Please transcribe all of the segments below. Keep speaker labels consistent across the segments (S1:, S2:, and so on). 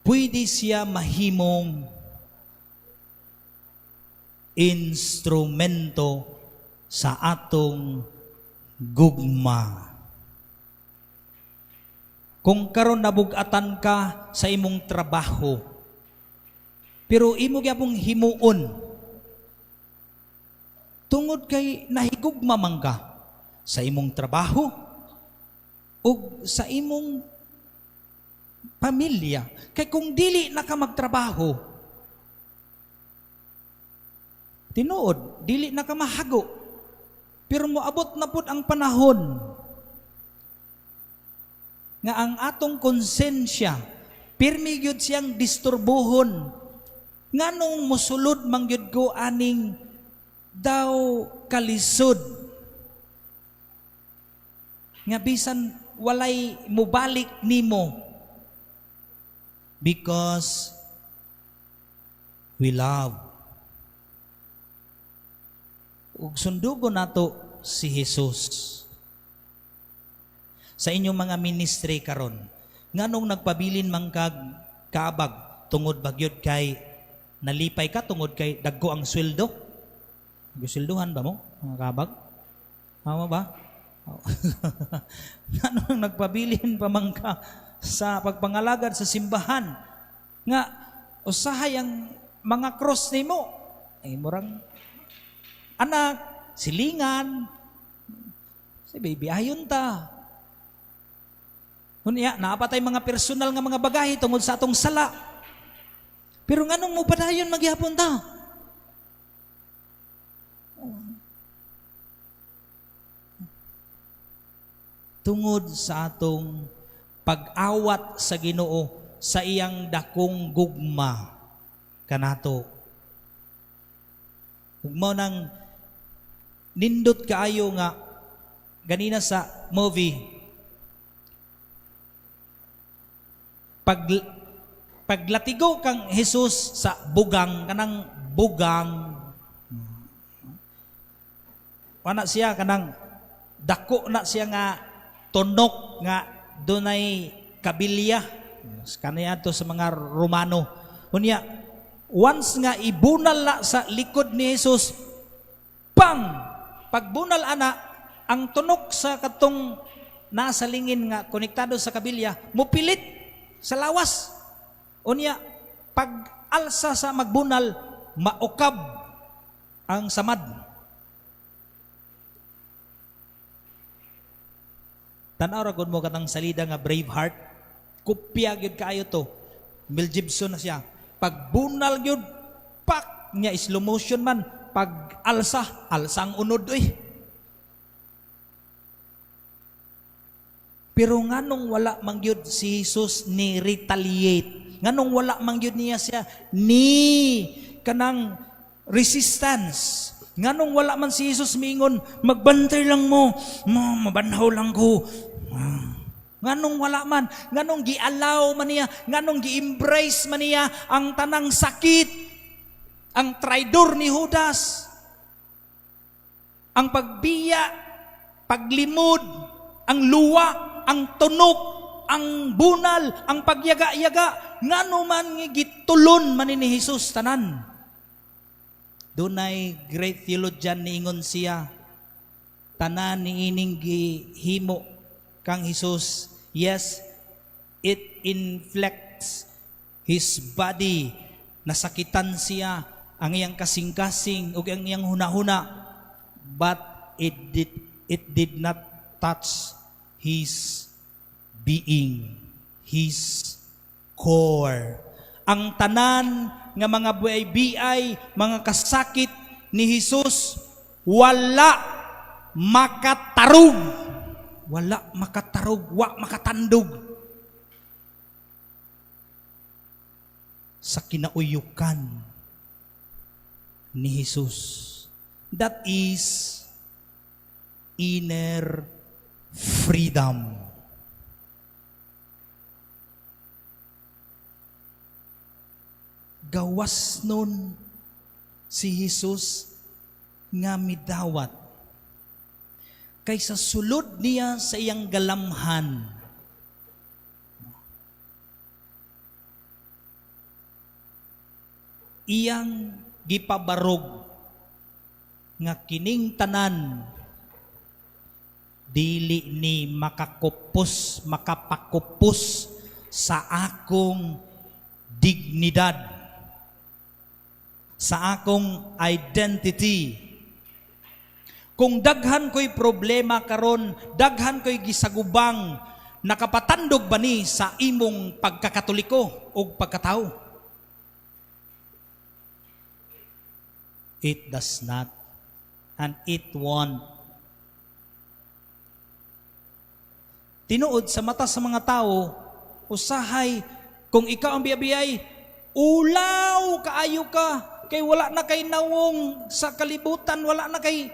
S1: Pwede siya mahimong instrumento sa atong gugma. Kung karon nabugatan ka sa imong trabaho, pero imo gyapong himuon tungod kay nahigugma man ka sa imong trabaho ug sa imong pamilya. Kay kung dili na ka magtrabaho, tinuod, dili na ka mahago. Pero moabot na pud ang panahon nga ang atong konsensya pirmi gyud siyang disturbuhon, nganong musulod man gyud ko aning daw kalisod nga bisan walay mubalik nimo, because we love. Ug sundugon nato si Jesus sa inyong mga ministry karon. Nganong nagpabilin man kag kaabag? Tungod ba gyud kay nalipay ka, tungod kay dagko ang sweldo? Gisilduhan ba mo, mga kaabag? Tama ba? Nganong nagpabilin pa man ka sa pagpangalagad sa simbahan nga usahay ang mga cross nimo ay murang anak, silingan, si baby ayon ta. Unya, naa pa tay mga personal nga mga bagahe tungod sa atong sala. Pero nganong mo padayon magyapon ta? Tungod sa atong pag-awat sa Ginoo sa iyang dakong gugma kanato. Ug mao nang nindot kaayo nga ganina sa movie, paglatigo kang Jesus sa bugang, kanang bugang wana siya, kanang dako na siya nga tunok nga dunay kabilya kaniya to sa mga Romano. Unya once nga ibunal na sa likod ni Jesus, pang pagbunal ana, ang tunok sa katong nasa lingin nga konektado sa kabilya mupilit sa lawas. Unya pag alsa sa magbunal, maukab ang samad. Tan-aw ra gud mo katang salida nga Braveheart. Kopya gyud kaayo to. Mel Gibson na siya. Pagbunal gyud, pak nya slow motion man, pag alsa, alsa ang unod oy. Pero nganong wala man gyud si Jesus ni retaliate? Nganong wala man gyud niya siya ni kanang resistance? Nganong wala man si Jesus miingon, "Magbantay lang mo, mabanhaw lang ko"? Nganong wala man? Nganong gialaw man niya? Nganong gi-embrace man niya ang tanang sakit? Ang traidor ni Judas? Ang pagbiya, paglimod, ang luwa, ang tunok, ang bunal, ang pagyaga-yaga, ngano man nga gitulon man ni Jesus tanan? Dunay great theologian, niingon siya, tanan niining gihimo kang Jesus, yes, it inflicts his body, nasakitan siya, ang iyang kasing-kasing ug ang iyang hunahuna, but it did not touch his being, his core. Ang tanan nga mga BI, mga kasakit ni Jesus, wala makatarog. Wala makatarog, wa makatandog sa kinauyukan ni Jesus. That is inner freedom. Gawas nun si Jesus nga midawat. Kaysa sulod niya sa iyang galamhan. Iyang gipabarog nga kining tanan dili ni makakupos, makapakupos sa akong dignidad, sa akong identity. Kung daghan ko'y problema karon, daghan ko'y gisagubang, nakapatandog ba ni sa imong pagkakatoliko o pagkatao? It does not, and it won't. Tinuod sa mata sa mga tao, usahay, kung ikaw ang biyabiyay, ulaw kaayo ka, kay wala na kay nawong sa kalibutan, wala na kay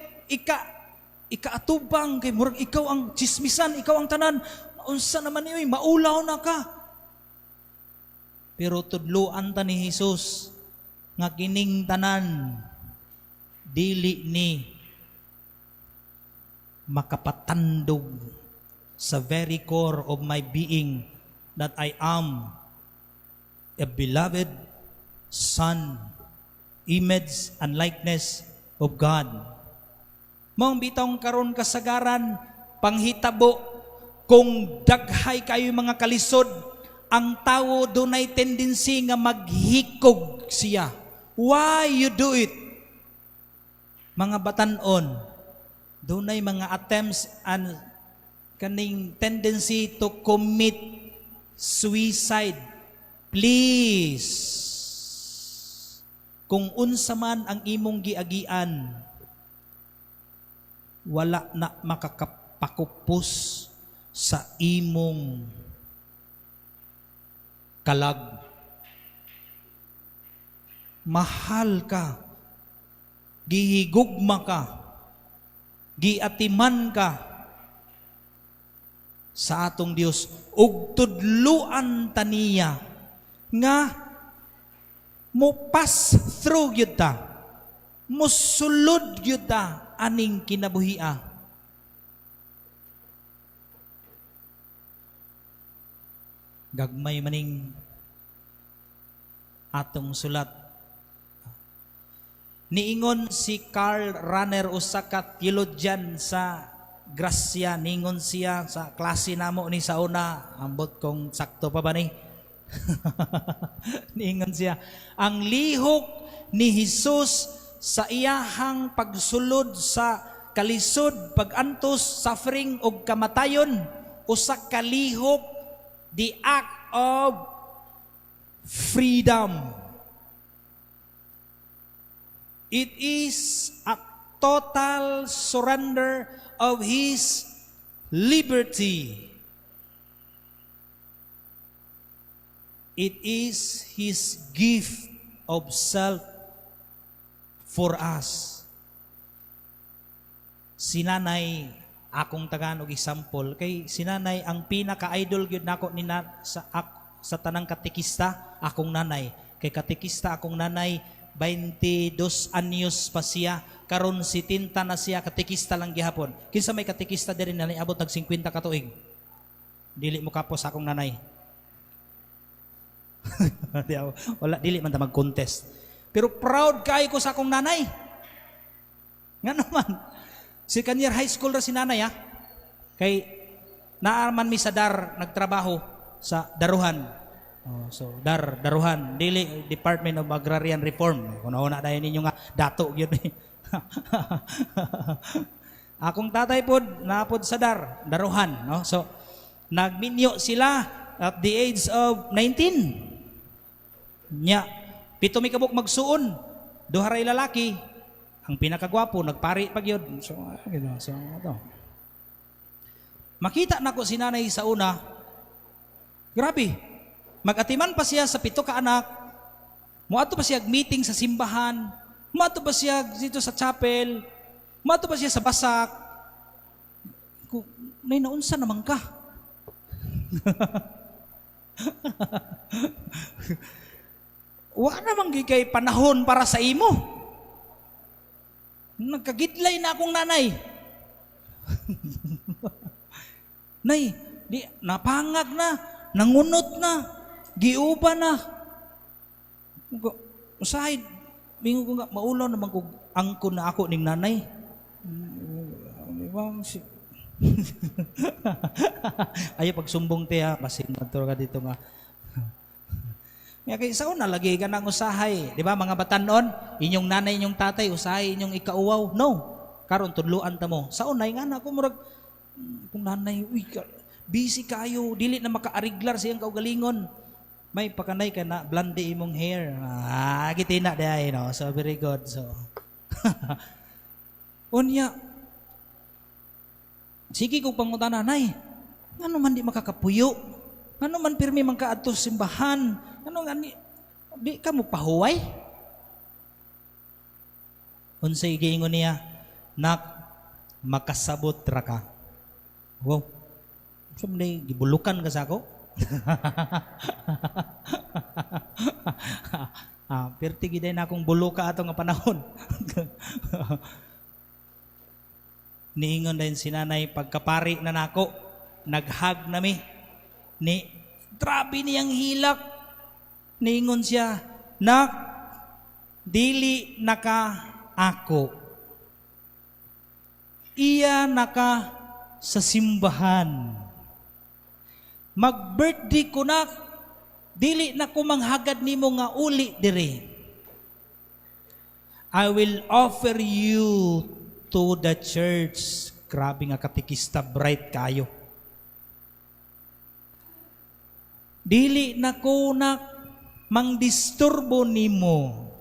S1: ikaatubang, kay murag ikaw ang chismisan, ikaw ang tanan, unsa naman niyo, maulaw na ka. Pero tudluan ta ni Jesus nga kining tanan dili ni makapatandog sa very core of my being that I am a beloved son, image and likeness of God. Maong bitong karon kasagaran panghitabo kung daghay kayo mga kalisod, ang tawo dunay tendency nga maghikog siya. Why you do it? Mga batanon, dunay mga attempts and kaning tendency to commit suicide. Please, kung unsa man ang imong giagian, wala na makakapakupos sa imong kalag. Mahal ka, gihigugma ka, giatiman ka sa atong Dios, ug tudluan ta niya nga mo pass through gyud ta, mosulod gyud ta aning kinabuhia. Gagmay maning atong sulat. Niingon si Karl Rahner, usa ka theologian sa Gracia, ningon siya sa klase namo ni sa una, ambot kong sakto pa ba ni? Niingon siya, ang lihok ni Jesus sa iyahang pagsulod sa kalisod, pagantos, suffering ug kamatayon, usa ka lihok, the act of freedom. It is a total surrender of his liberty. It is his gift of self for us. Si nanay, akong tagaan og example, kay si nanay ang pinaka-idol gyud nako ni na, sa tanang katekista, akong nanay. Kay katekista akong nanay, 22 anyos pa siya, karon 70 na siya, katekista lang gihapon. Kinsa may katekista diri na niabot nag 50 ka tuig? Dili mo kapos akong nanay. Wala, dili man ta mag-contest. Pero proud kaayo ko sa akong nanay. Nga naman, second year high school ra si nanay, ha? Kay naaman mi sa DAR nagtrabaho sa Daruhan. Oh, so DAR, Daruhan, dili Department of Agrarian Reform. Kuno na dayon ninyo nga dato gyud. Akong tatay pod napod sa DAR, Daruhan, no? So nagminyo sila at the age of 19. Nya, pito mi kabuk magsuon, duha ray lalaki. Ang pinakagwapo nagpari pa gyud. So, gino, so ato. Makita nako si nanay sa una. Grabe. Magatiman pa siya sa 7 ka anak. Moadto pa siya meeting sa simbahan. Moadto pa siya dito sa chapel. Moadto pa siya sa basak. Nay, naunsa naman ka? Wa namang gigay panahon para sa imo. Nagkagidlay na akong nanay. Nay, di, napangag na, nangunot na, giuba na. Usahay, mingon ko nga, maulaw naman kog angkon na ako ning nanay. Di ba? Ayaw pagsumbong te ha, basin madto ka dito nga. Nga kay sa una lagi ka nang usahay, di ba mga batanon, inyong nanay, inyong tatay, usahay inyong ikauwaw. No. Karon tudluan ta mo. Sa una nga na ako murag kung nanay, uy, busy kayo, dili na makaariglar sa iyang kaugalingon. May pakanay ka na, blonde imong hair. Ah, gitina diay, no? So, very good. So, unya, sige kong pangutana, "Nay, ngano man di makakapuyo? Ngano man pirmi man kaadto sa simbahan? Ngano nga di ka mo pahuway?" Unsay giingon niya? "Nak, makasabot ra ka." Wow. So, gibulukan ka sa ako? Ah, perti gid na akong buluka ato nga panahon. Niingon din si nanay pagkapari na nako, naghag nami. Ni grabe niyang hilak. Niingon siya, "Nak, dili naka ako. Iya naka sa simbahan. Mag-birthday ko na, dili na ko manghagad nimo nga uli dire. I will offer you to the church." Grabe nga katikista, bright kayo. "Dili na ko na mangdisturbo nimo.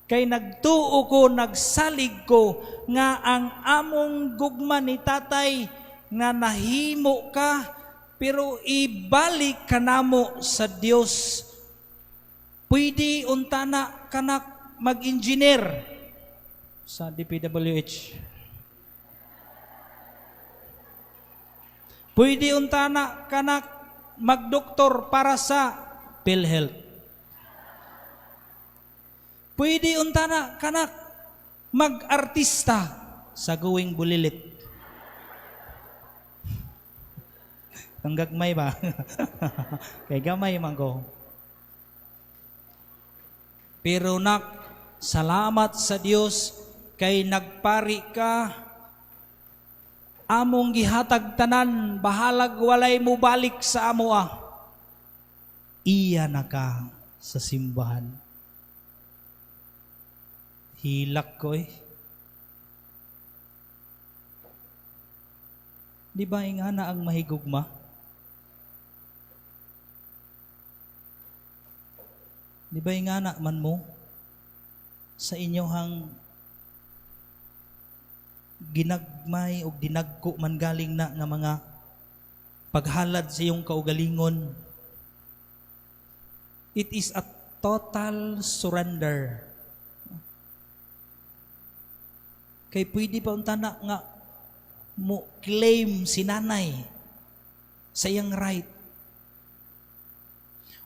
S1: Kay nagtuo ko, nagsalig ko nga ang among gugma ni tatay nga nahimo ka, pero ibalik ka namo sa Dios. Pwede untana kanak mag-engineer sa DPWH. Pwede untana kanak magdoktor para sa PhilHealth. Pwede untana kanak mag-artista sa Going Bulilit." Ang gagmay ba? Kay gamay man ko. "Pero nak, salamat sa Dios kay nagpari ka, among gihatag tanan, bahalag walay mubalik sa amoa. Iya na ka sa simbahan." Hilak ko eh. Di ba ingana ang mahigugma? Di ba ingana man mo sa inyohang ginagmay o dinagko man galing na nga mga paghalad sa iyong kaugalingon? It is a total surrender. Kay pwede pa unta na nga mo claim si nanay sa iyang right.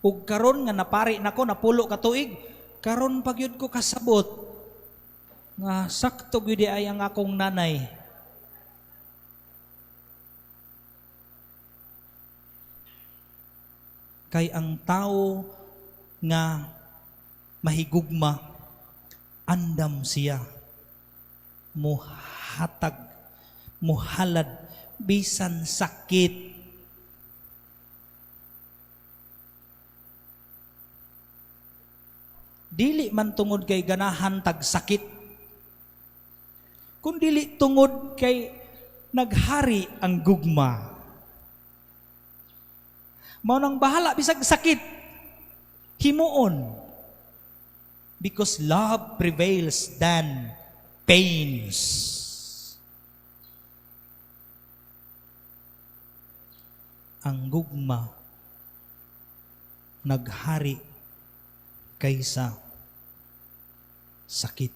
S1: Ug karon nga napari nako, napulo ka tuig, karon pag yun ko kasabot nga sakto gyud ay ang akong nanay. Kay ang tao nga mahigugma, andam siya muhatag, muhalad, bisan sakit. Dili man tungod kay ganahan tag sakit, kun dili tungod kay naghari ang gugma. Mao nang bahala bisag sakit, himuon. Because love prevails than pains. Ang gugma naghari kaysa sakit.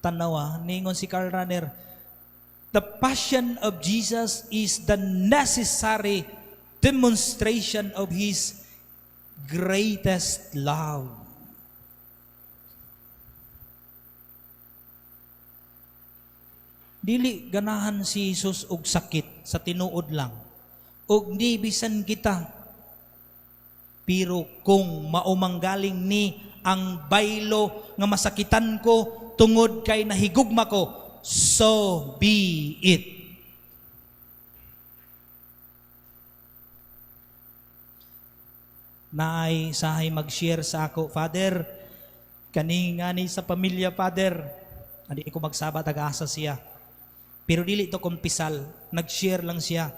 S1: Tanawa, ningon si Karl Rahner, the passion of Jesus is the necessary demonstration of His greatest love. Dili ganahan si Jesus og sakit sa tinuod lang. Og di bisan kita. Pero kung maumanggaling ni ang baylo nga masakitan ko tungod kay nahigugma ko, so be it. Naay sahay mag-share sa ako, "Father, kani ngani sa pamilya, Father." Andi ko magsaba taga-asa siya. Pero dili to kumpisal, nag-share lang siya.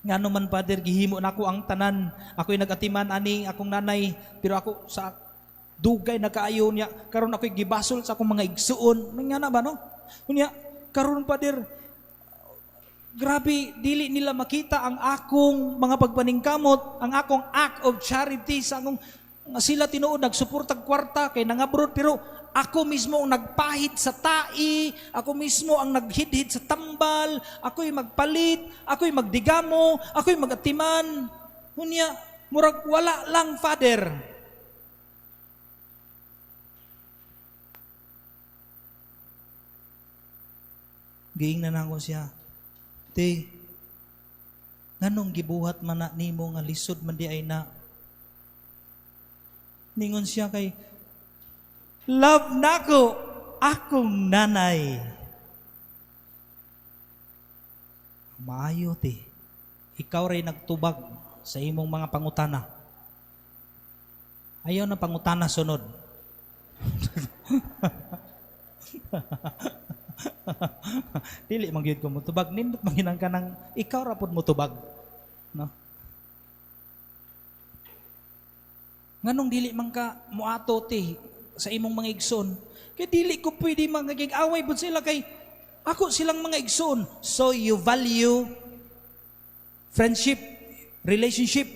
S1: "Ngano man, Father, gihimo nako ang tanan. Ako'y nagatiman ani akong nanay, pero ako sa dugay nagkaayo niya. Karon ako'y gibasol sa akong mga igsuon." May nga na ba, no? Unya, karon, Father, grabe, dili nila makita ang akong mga pagpaningkamot, ang akong act of charity sa akong nga sila tinuod nagsuportag kwarta kay nangabroad, pero ako mismo ang nagpahid sa tai, ako mismo ang naghidhid sa tambal, ako'y magpalit, ako'y magdigamo, ako'y magatiman. Unya, murag wala lang, Father." Giingnan nako siya, "Te, nganong gibuhat man na nimo nga lisod man di ay na?" Ningon siya, "Kay love nako akong nanay." Maayo, te. Ikaw ray nagtubag sa imong mga pangutana. Ayaw na pangutana sunod. Dili man gyud ko motubag, nindot man gyud ang kanang ikaw ra pod motubag. No? "Nganong dili man ka moato, te, sa imong mga igsoon?" "Kay dili ko pwede magiging away pud sila kay ako silang mga igsoon." So you value friendship, relationship.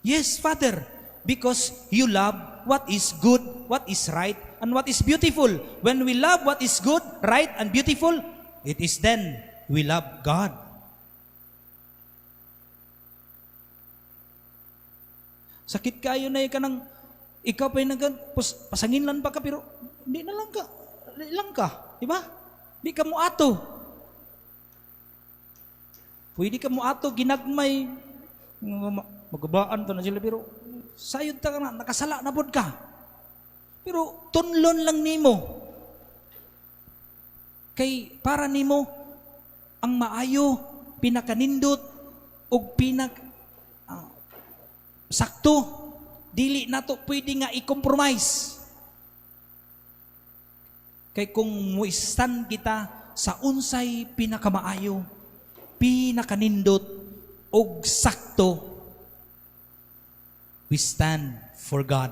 S1: "Yes, Father, because you love what is good, what is right, and what is beautiful. When we love what is good, right, and beautiful, it is then we love God." Sakit kayo na ka ng ikaw pa yung pasanginlan pa ka, pero hindi na lang ka, di lang ka, di ba? Di ka mo ato. Pwede ka mo ato, ginagmay, magabaan to na sila, pero sayod ta ka na, nakasala na pod ka. Pero tunlon lang nimo. Kay para nimo, ang maayo, pinakanindot, ug pinak sakto, dili nato pwede nga i-compromise. Kay kung mo-stand kita sa unsay pinakamaayo, pinakanindot, ug sakto, we stand for God.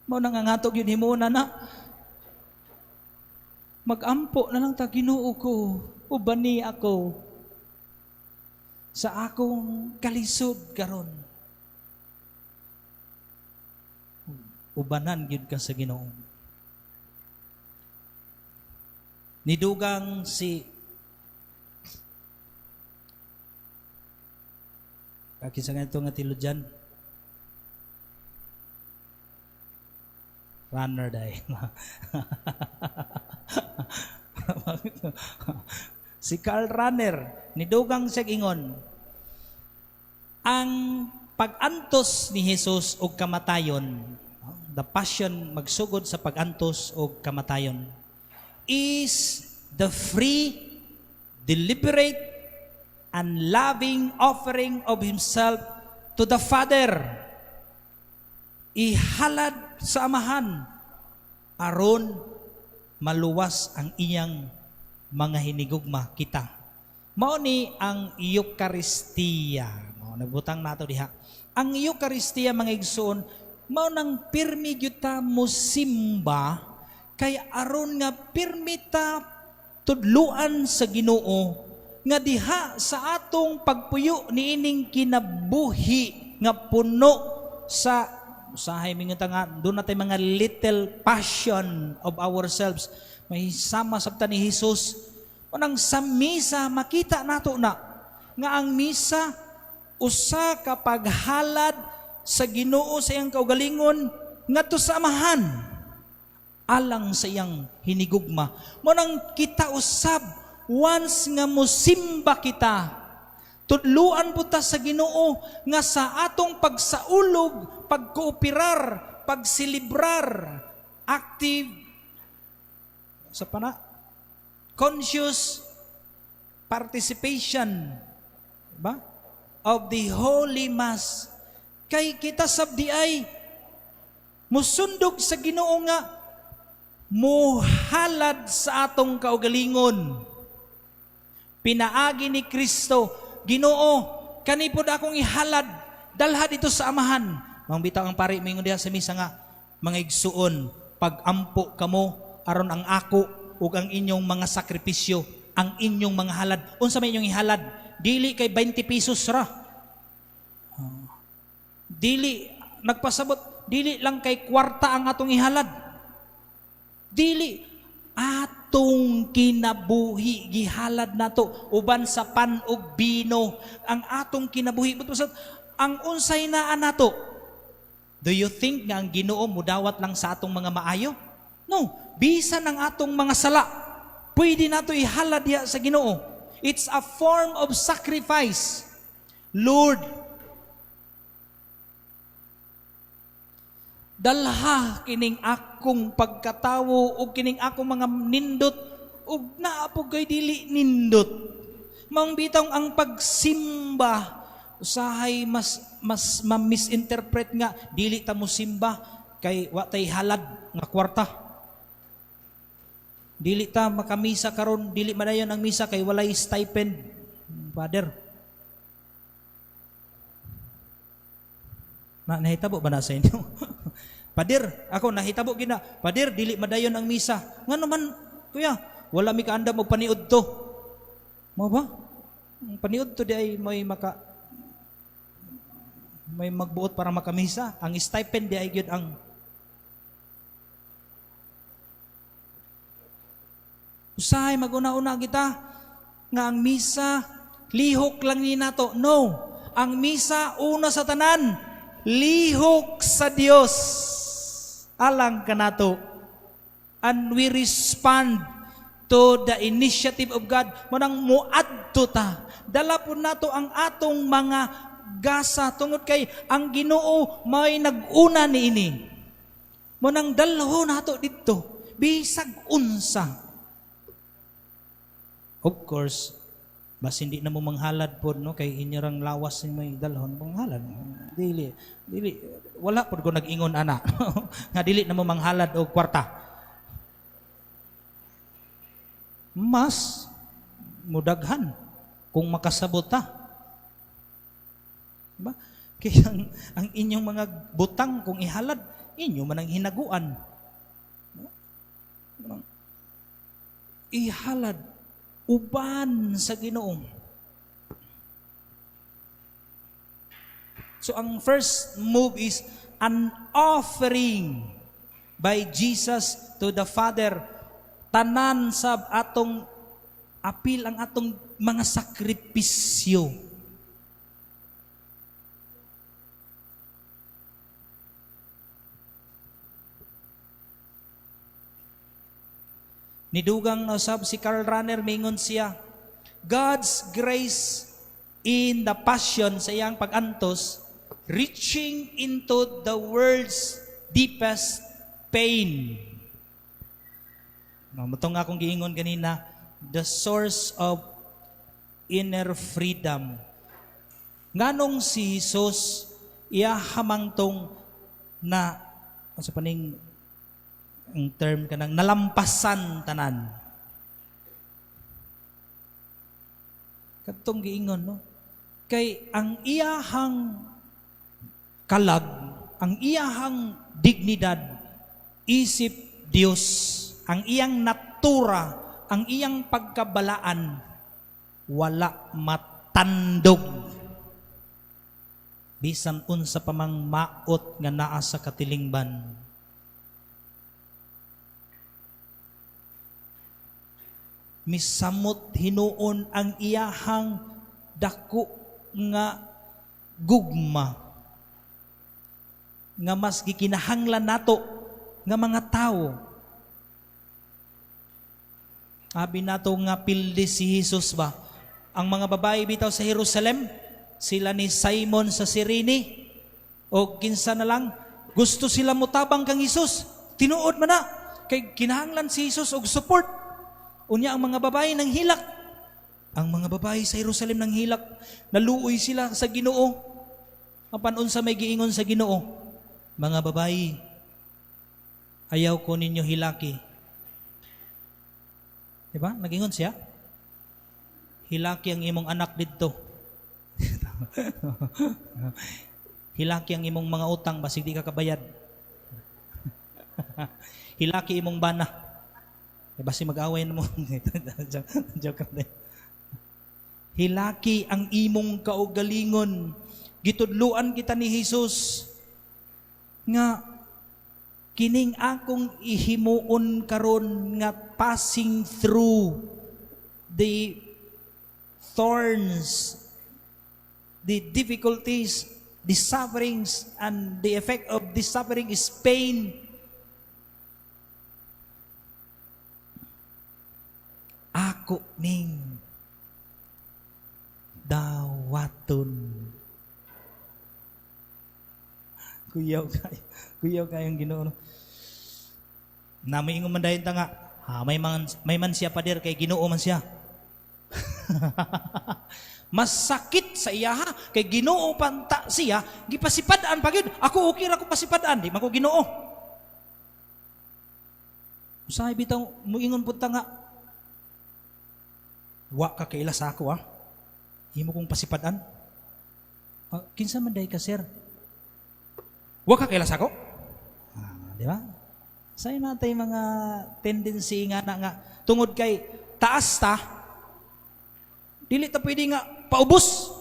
S1: Mao nang ang ato gyud himuon na magampo na lang ta, "Ginoo ko, ubani ako sa akong kalisod karon." Ubanan gyud ka sa Ginoo. Nidugang si kinsa nga ito nga theologian? Runner day. Si Karl Rahner, nidugang siya ingon, ang pag-antos ni Jesus og kamatayon, the passion magsugod sa pag-antos og kamatayon, is the free, deliberate, and loving offering of himself to the Father. Ihalad sa Amahan aron maluwas ang iyang mga hinigugma, kita. Mao ni ang Eucharistia. Mao nagbutang nato diha. Ang Eucharistia, mga igsoon, mao nang pirmi gyud ta mosimba kay aron nga pirmi ta tudluan sa Ginoo nga diha sa atong pagpuyo niining kinabuhi nga puno sa usahay mingon ta nga doon natay mga little passion of ourselves, may sama sabta ni Jesus. Unang sa misa makita nato na nga ang misa usa ka paghalad sa Ginoo sa iyang kaugalingon ngadto sa Amahan alang sa iyang hinigugma. Mo nang kita usab, once nga mosimba kita, Tudluan po ta sa Ginoo nga sa atong pagsaulog, pagkooperar, pagselebrar, active sa pana, conscious participation ba of the Holy Mass, kay kita sabdi ay musundog sa Ginoo nga muhalad sa atong kaugalingon pinaagi ni Kristo. Ginoo, kani pod akong ihalad, dalha dito sa Amahan. Maong bitaw ang pari mingon diha sa misa nga, "Mga igsuon, pagampo kamo aron ang ako ug ang inyong mga sakripisyo, ang inyong mga halad." Unsa may inyong ihalad? Dili kay 20 pesos ra. Dili nagpasabot, dili lang kay kwarta ang atong ihalad. Dili, atong kinabuhi gihalad nato uban sa pan ug bino, ang atong kinabuhi. But ang unsay naa nato. Do you think nga ang Ginoo mudawat lang sa atong mga maayo? No, bisan ang atong mga sala, pwede nato ihalad diha sa Ginoo. It's a form of sacrifice. Lord, dalha kining akong pagkatawo ug kining akong mga nindot ug naa po kay dili nindot. Maong bitong ang pagsimba usahay mas mas ma-misinterpret nga dili ta mo simba kay wa tay halad nga kwarta. Dili ta makamisa karon, dili madayon ang misa kay walay stipend. Father. Na nahitabo ba na sa inyo? Pader, ako nahitabo gina. Pader, dili madayon ang misa. Ngano man, kuya, wala mi kaandam og paniud to. Mao ba? Ang paniud to di ay may magbuot para makamisa. Ang stipend di ay gyud ang usahay maguna-una kita nga ang misa lihok lang ni nato. No, ang misa una sa tanan lihok sa Dios alang kanato, and we respond to the initiative of God. Mo nang muadto ta, dala po nato ang atong mga gasa tungod kay ang Ginoo may nag-una niini. Mo nang dalho nato didto bisag unsa. Of course, bas hindi na mo manghalad pod, no, kay inyo rang lawas ni may dalhon manghalad. Dili dili, wala pod ko nag-ingon ana nga dili na mo manghalad og kwarta. Mas mudaghan kung makasabot ta. Diba? Kaya ang inyong mga butang kung ihalad, inyo man ang hinaguan. No? Ihalad uban sa Ginoo. So ang first move is an offering by Jesus to the Father. Tanan sa atong apil ang atong mga sakripisyo. Nidugang nasab si Karl Rahner, mingon siya, God's grace in the passion, sa iyang pagantos, reaching into the world's deepest pain. No, mutong akong giingon ganina, the source of inner freedom. Nganong si Jesus iya hamangtong na sa paning ang term kanang nalampasan tanan. Kadtong giingon, no? Kay ang iyahang kalag, ang iyahang dignidad isip Dios, ang iyang natura, ang iyang pagkabalaan wala matandog bisan unsa pa mang maot nga naa sa katilingban. Misamot hinuon ang iyahang dako nga gugma nga mas gikinahanglan nato nga mga tawo. Abi nato nga pildi si Jesus ba? Ang mga babae bitaw sa Jerusalem, sila ni Simon sa Cyrene, o kinsa na lang, gusto sila mutabang kang Hesus. Tinuod man na, kay kinahanglan si Hesus og support. Unya ang mga babae nang hilak. Ang mga babae sa Jerusalem nang hilak, naluoy sila sa Ginoo. Apan unsa may giingon sa Ginoo? Mga babae, ayaw ko ninyo hilaki. Diba? Nagingon siya? Hilaki ang imong anak didto. Hilaki ang imong mga utang basig di ka kabayad. Hilaki imong bana. Eh, basi mag-away na mo. Joke lang. Hilaki ang imong kaugalingon. Gitudluan kita ni Jesus nga kining akong ihimuon karon nga passing through the thorns, the difficulties, the sufferings, and the effect of this suffering is pain. Ako ning dawaton. Kuyaw kayo. Kuyaw kayong Ginoo. Nami ingon man dayon ta nga, ha, may man siya pader kay Ginoo man siya. Masakit sa iya ha, kay Ginoo panta siya, gipasipad-an pa gyud. Ako okay ra ko pasipad-an, di man ko Ginoo. Usahay bitaw muingon pud ta nga, wa ka kaila sa ako ha. Himo kong pasipad-an. Kinsa man day ka, sir? Wa ka kaila sa ako? Di ba? Say natay mga tendency nga na nga tungod kay taas ta, dili ta pwede nga paubos.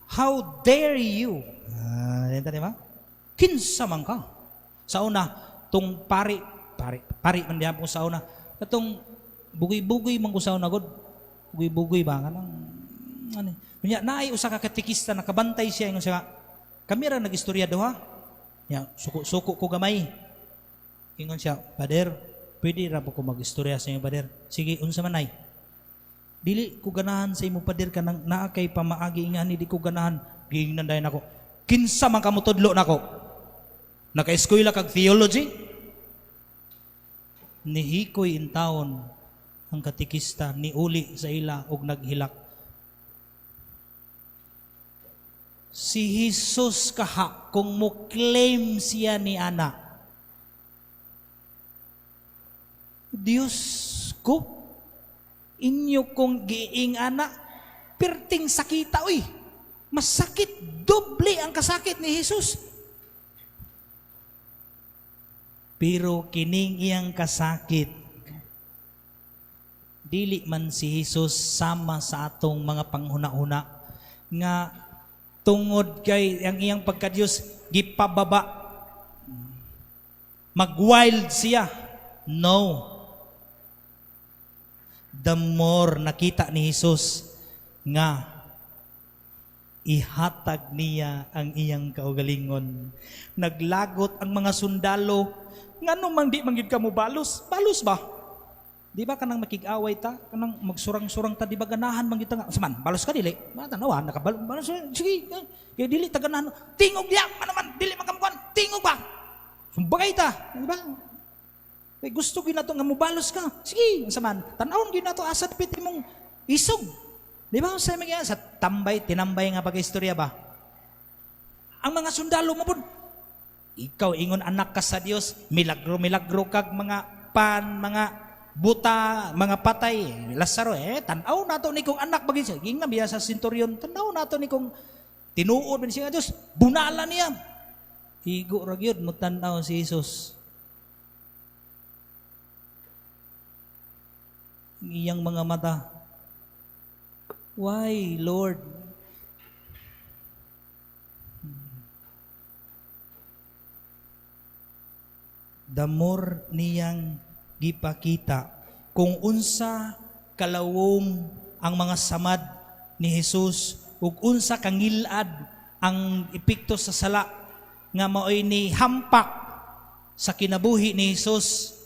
S1: How dare you? Di ba? Kinsa man ka? Sa una, tung pari man diha po sa una. Katong bugoy-bugoy man ko sa una god. Bugoy-bugoy ba kanang ano? Unya naay usa ka katekista nakabantay siya ingon siya, kami ra nagistorya duha. Nya suko-suko ko gamay. Ingon siya, "Pader, pwede ra ba ko magistorya sa inyo, pader?" "Sige, unsa man ay?" "Dili ko ganahan sa imo, pader, kanang naa kay pamaagi nga ni di ko ganahan." Giingnan dayon ako, "Kinsa man ka motudlo nako? Naka-eskwela kag theology?" Nihikoy in taon ang katekista, niuli sa ila og naghilak. Si Jesus kaha kung mo-claim siya ni ana, Diyos ko, inyo kong giing ana, perting sakita, uy, masakit, doble ang kasakit ni Jesus. Pero kining iyang kasakit, dili man si Jesus sama sa atong mga panghuna-huna nga tungod kay ang iyang pagka-Diyos gipababa, mag-wild siya. No. The more nakita ni Jesus nga ihatag niya ang iyang kaugalingon. Naglagot ang mga sundalo, ngano man di man gid ka mo balos? Balos ba? Di ba kanang makig-away ta, kanang magsurang-surang ta, di ba ganahan man gid ta nga, saman, balos ka dili? Matanawa, nakabalo, balos, sige, kay dili ta ganahan. Tingog diya, ano man, dili man kamukuan, tingog ba? Sumbagay ta, di ba? Kay gusto gyud nato nga mobalos ka. Sige, saman, tan-awon gyud nato asa dapit imong isog. Di ba sa mga sa tambay, tinambay nga pag-istorya ba? Ang mga sundalo mo pud, ikaw ingon anak ka sa Dios, milagro-milagro kag mga pan, mga buta, mga patay. Lazaro, tan-aw nato ni kong anak bagay siya. Gingna biya sa centurion, tan-aw nato ni kong tinuod man siya nga Dios, bunala niya. Higo ra gyud mo tan-aw si Jesus. Ang iyang mga mata. Why, Lord? The more niyang gipakita kung unsa kalawom ang mga samad ni Jesus ug unsa kangilad ang epekto sa sala nga maoy ni hampak sa kinabuhi ni Jesus,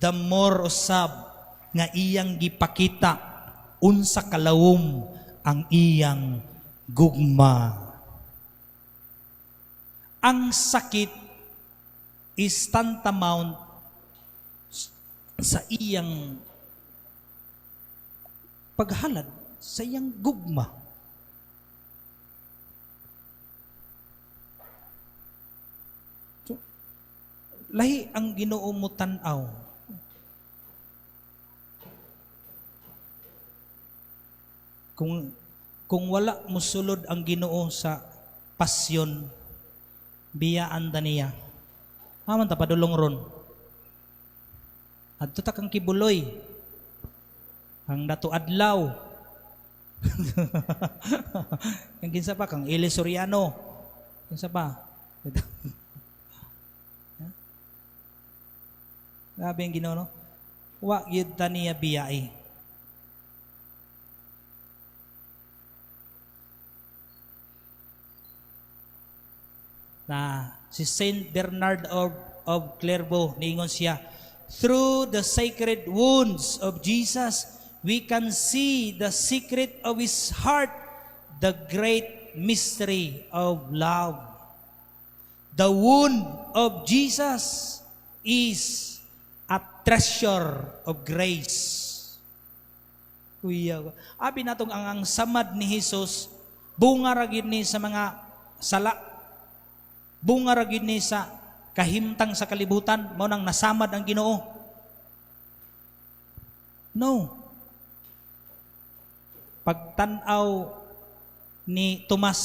S1: the more usab nga iyang gipakita Unsa kalawom ang iyang gugma. Ang sakit is tantamount sa iyang paghalad, sa iyang gugma. So, lahi ang Ginoo mo tan-aw. Kung wala mosulod ang Ginoo sa pasyon, biyaan ta niya. Aman ta padulong ron. Adto ta kang Kibuloy. Ang Dato Adlaw. Ang kinsa pa kang Eli Soriano. Kinsa pa? Grabe ang Ginoo, no? Wa gyud ta niya biyai. Na si Saint Bernard of Clairvaux, niingon siya, "Through the sacred wounds of Jesus, we can see the secret of His heart, the great mystery of love. The wound of Jesus is a treasure of grace." Kuya, abi natong ang samad ni Jesus, bunga ra gyud ni sa mga sala. Bunga ra gyud ni sa kahimtang sa kalibutan, mao nang nasamad ang Ginoo. No. Pagtan-aw ni Tomas,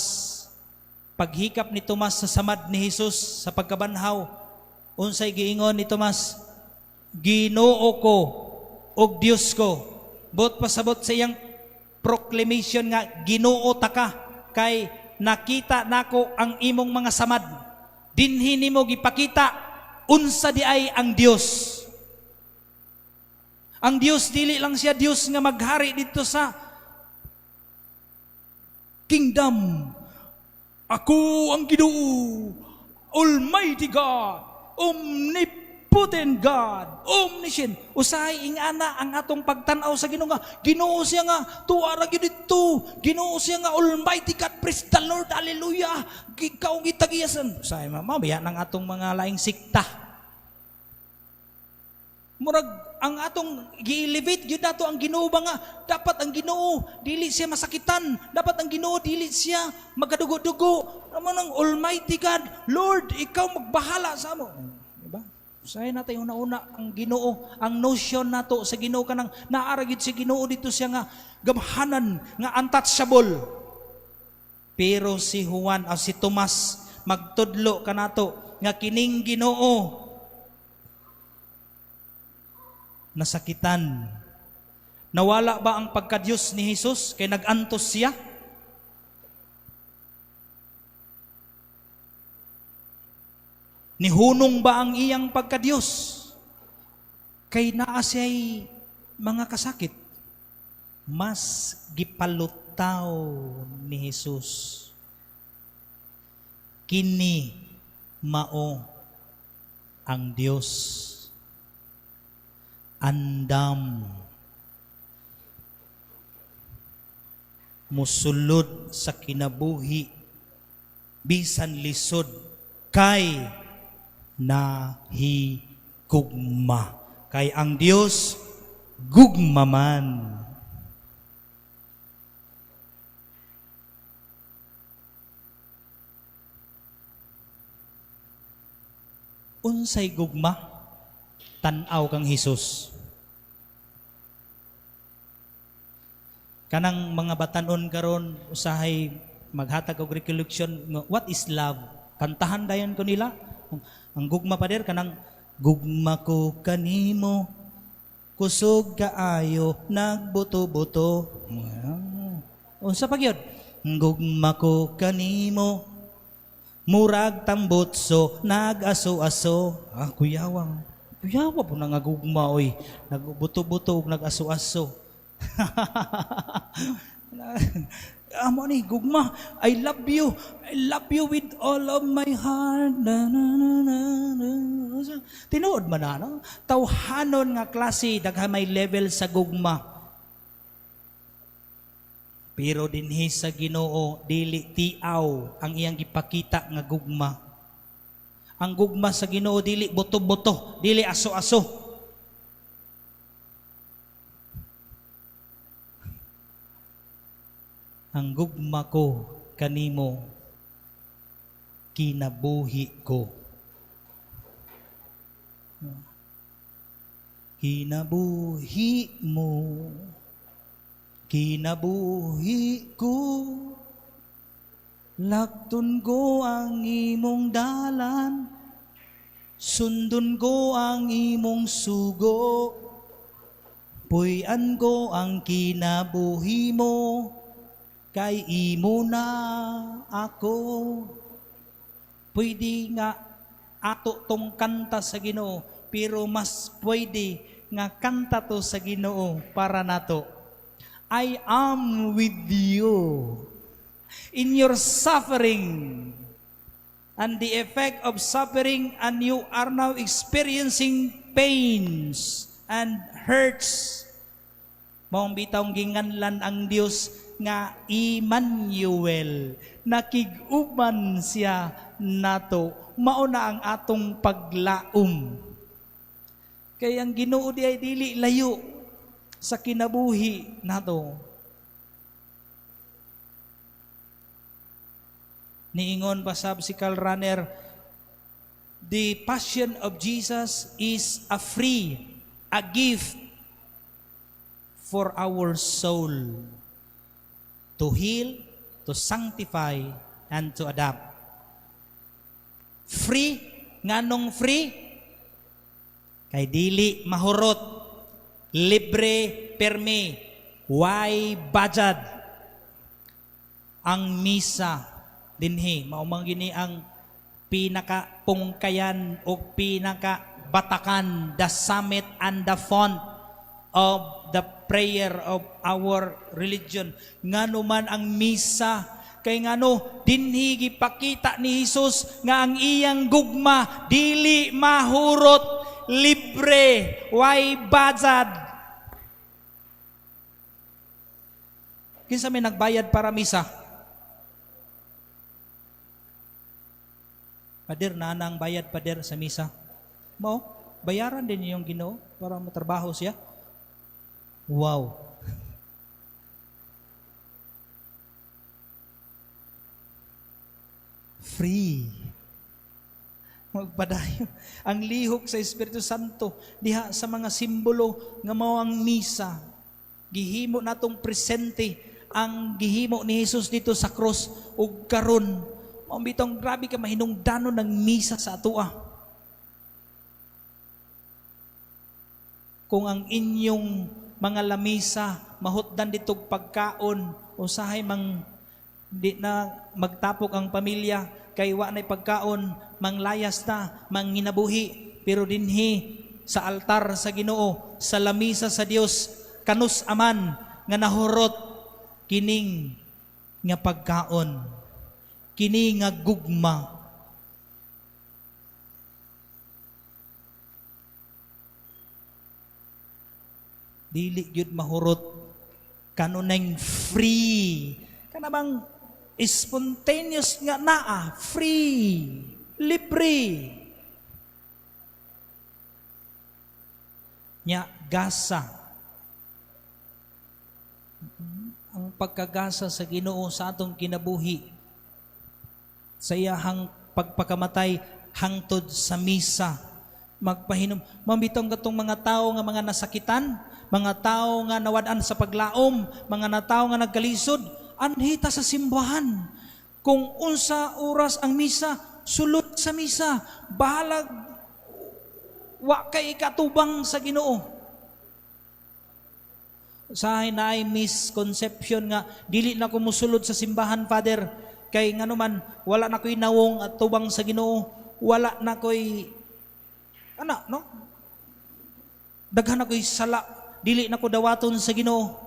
S1: paghikap ni Tomas sa samad ni Jesus sa pagkabanhaw, unsay giingon ni Tomas? "Ginoo ko ug Dios ko." Buot pasabot sa iyang proclamation nga Ginoo ta ka kay nakita nako ang imong mga samad. Dinhi nimo gipakita unsa di ay ang Dios. Ang Dios dili lang siya Dios nga maghari dito sa kingdom. Ako ang Ginoo, Almighty God, Omnipotent God, Omniscient. Usahay ingana ang atong pagtan-aw sa Ginoo nga Ginoo siya nga tuwa ra gyud didto. Ginoo siya nga Almighty God, praise the Lord, hallelujah. Ikaw gitagiyasan. Usahay mamaya ng atong mga laing sikta. Murag ang atong gi-elevate gyud nato ang Ginoo ba nga dapat ang Ginoo dili siya masakitan, dapat ang Ginoo dili siya magadugo-dugo. Amo nang Almighty God, Lord, ikaw magbahala sa amo. Diba? Usahay natin una-una ang Ginoo, ang notion nato sa Ginoo kanang naara gyud si Ginoo dito siya nga gamhanan, nga untouchable. Pero si Juan o si Tomas magtudlo kanato nga kining Ginoo nasakitan. Nawala ba ang pagka-Diyos ni Jesus kay nag-antos siya? Nihunong ba ang iyang pagka-Diyos kay naa siya'y mga kasakit? Mas gipalutaw ni Jesus. Kini mao ang Dios. Andam musulod sa kinabuhi bisan lisod kay nahigugma. Kay ang Dios gugma man. Unsay gugma? Tan-aw kang Hesus. Kanang mga batanon karon usahay maghatag og recollection nga what is love? Kantahan dayon ko nila. Ang gugma pader kanang gugma ko kanimo kusog kaayo nagbuto-buto. Unsa pa gyud? Gugma ko kanimo murag tambutso nag-aso-aso. Ah, kuyawang. Kuyawa po na nga gugma, oy. Nagbuto-buto ug nag-aso-aso. Amo ni gugma. I love you. I love you with all of my heart. Na, na, na, na, na. Tinuod man na, no? Tawhanon nga klase, daghan may level sa gugma. Pero dinhi sa Ginoo, dili tiaw ang iyang gipakita nga gugma. Ang gugma sa Ginoo dili buto-buto, dili aso-aso. Ang gugma ko kanimo, kinabuhi ko. Kinabuhi mo, kinabuhi ko, lakton ko ang imong dalan, sundon ko ang imong sugo, puy-an ko ang kinabuhi mo, kay imo na ako. Pwede nga ato tong kanta sa Ginoo, pero mas pwede nga kanta to sa Ginoo para nato. I am with you in your suffering and the effect of suffering, and you are now experiencing pains and hurts. Maong bitawng ginganlan ang Dios nga Emmanuel, nakig-uban siya nato. Mao na ang atong paglaom. Kay ang Ginoo di ay dili layo sa kinabuhi nato. Niingon pa sab si Karl Rahner, the passion of Jesus is a free, a gift for our soul to heal, to sanctify, and to adapt. Free, nganong free? Kay dili mahurot, libre permi, way bayad? Ang misa dinhi mao man gini ang pinaka pungkayan o pinaka batakan, the summit and the font of the prayer of our religion. Ngano man ang misa? Kay ngano dinhi gipakita ni Hesus nga ang iyang gugma dili mahurot, libre, way bayad. Kinsa may nagbayad para misa? Pader, nanang bayad pader sa misa. Mo, bayaran din yung Ginoo para matrabaho siya. Wow. Free. Magpadayon. Ang lihok sa Espiritu Santo diha sa mga simbolo nga mao ang misa. Gihimo natong presente ang gihimo ni Jesus dito sa cross ug karon. Mao bitong grabe ka mahinungdanon ng misa sa atoa. Kung ang inyong mga lamisa mahutdan ditog pagkaon, usahay mang di na magtapok ang pamilya kay wa nay pagkaon, manglayas ta, manginabuhi, pero dinhi sa altar sa Ginoo, sa lamisa sa Dios, kanus aman nga nahurot kining nga pagkaon, kini nga gugma. Dili gyud mahurot, kanunay free, kana bang spontaneous nga naa, free, libre. Nya gasa. Ang pagkagasa sa Ginoo sa atong kinabuhi, sa iyahang pagpakamatay hangtod sa misa, magpahinom. Mambitong katong mga tao nga mga nasakitan, mga tao nga nawad-an sa paglaom, mga natao nga nagkalisod, anhita sa simbahan. Kung unsa oras ang misa, sulod sa misa. Bahalag wa kay ikatubang sa Ginoo. Sa naay misconception nga dili na ko musulod sa simbahan, Father, kay nganuman wala na ko'y nawong at tubang sa Ginoo, wala na ko'y ana, no? Daghan na ko'y sala, dili na ko dawaton sa Ginoo.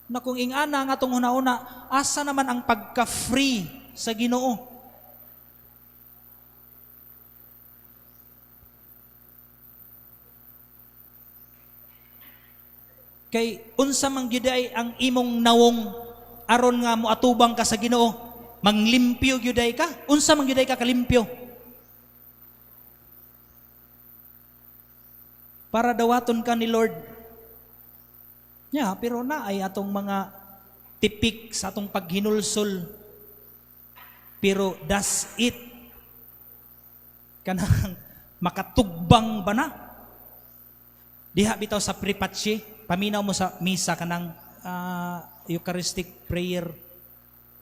S1: Na kung ingana nga atong huna-huna, asa naman ang pagka-free sa Ginoo? Kay unsa man gyud ay ang imong nawong aron nga moatubang ka sa Ginoo? Manglimpyo gyud ay ka? Unsa man gyud ay ka kalimpyo? Para dawaton ka ni Lord. Ya, pero na ay atong mga tipik sa atong paghinulsol. Pero does it kanang makatugbang ba na? Diha bitaw sa prepatsi, paminaw mo sa misa kanang Eucharistic prayer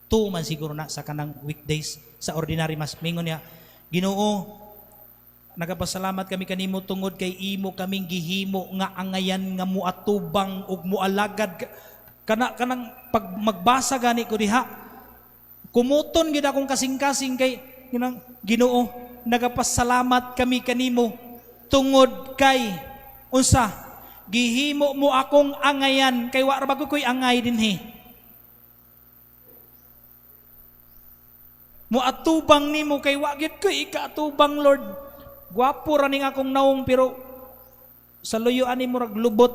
S1: 2 man siguro na sa kanang weekdays sa ordinary mass. Mingon niya, "Ginoo, nagapasalamat kami kanimo tungod kay imo kaming gihimo nga angayan nga muatubang ug mualagad." Kana kanang pag magbasa gani ko diha, kumuton gid akong kasing-kasing kay kanang, "Ginoo, nagapasalamat kami kanimo tungod kay unsa gihimo mo akong angayan kay wa ra ba ko'y angay dinhi. Muatubang nimo kay wa gyud ko'y ikaatubang, Lord. Gwapo ra ning akong naong pero sa luyo ani murag lubot."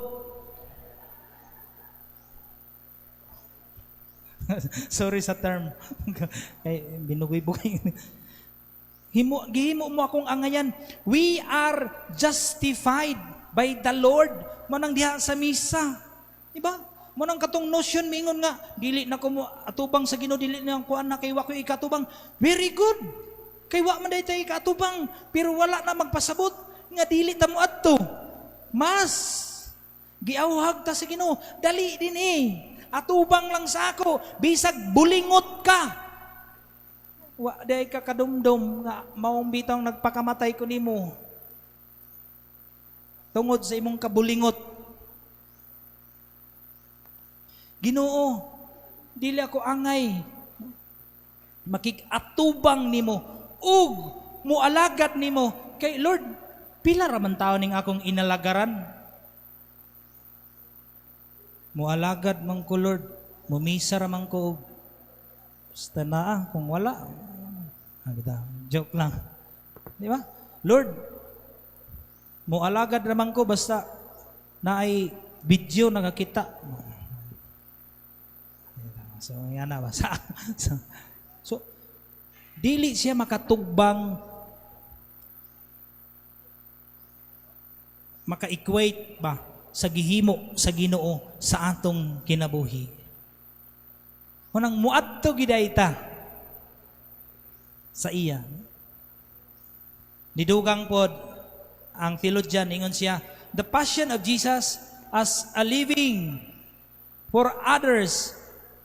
S1: Sorry sa term. Kay binugoy-bugoy. Gihimo mo akong angayan. We are justified by the Lord. Manang diha sa misa. Diba? Manang katong notion mingon nga dili na ko mo atubang sa Ginoo, dili na ko anak kay wa ko ikatubang. Very good. Kay wa man day tay ikatubang, pero wala na magpasabot nga dili ta mo adto. Mas giawhag ta sa Ginoo, dali din eh. Atubang lang sa ako, bisag bulingot ka. Wa day ka kadumdum nga maong bitong nagpakamatay ko nimo. Tungod sa imong kabulingot. Ginoo, dili ako angay makig-atubang nimo ug mualagad nimo kay Lord, pila ra man tawo ning akong inalagaran. Mualagad man ko, Lord, mumisa ra man ko og basta naa kung wala. Kita, joke lang. Di ba? Lord, mualagad ra man ko basta naay video nagakita. So, yan na ba? So, dili siya makatugbang, maka-equate ba sa gihimo sa Ginoo sa atong kinabuhi. Munang muadto giday ta sa iya. Nidugang pod ang theologian, ingon siya, the passion of Jesus as a living for others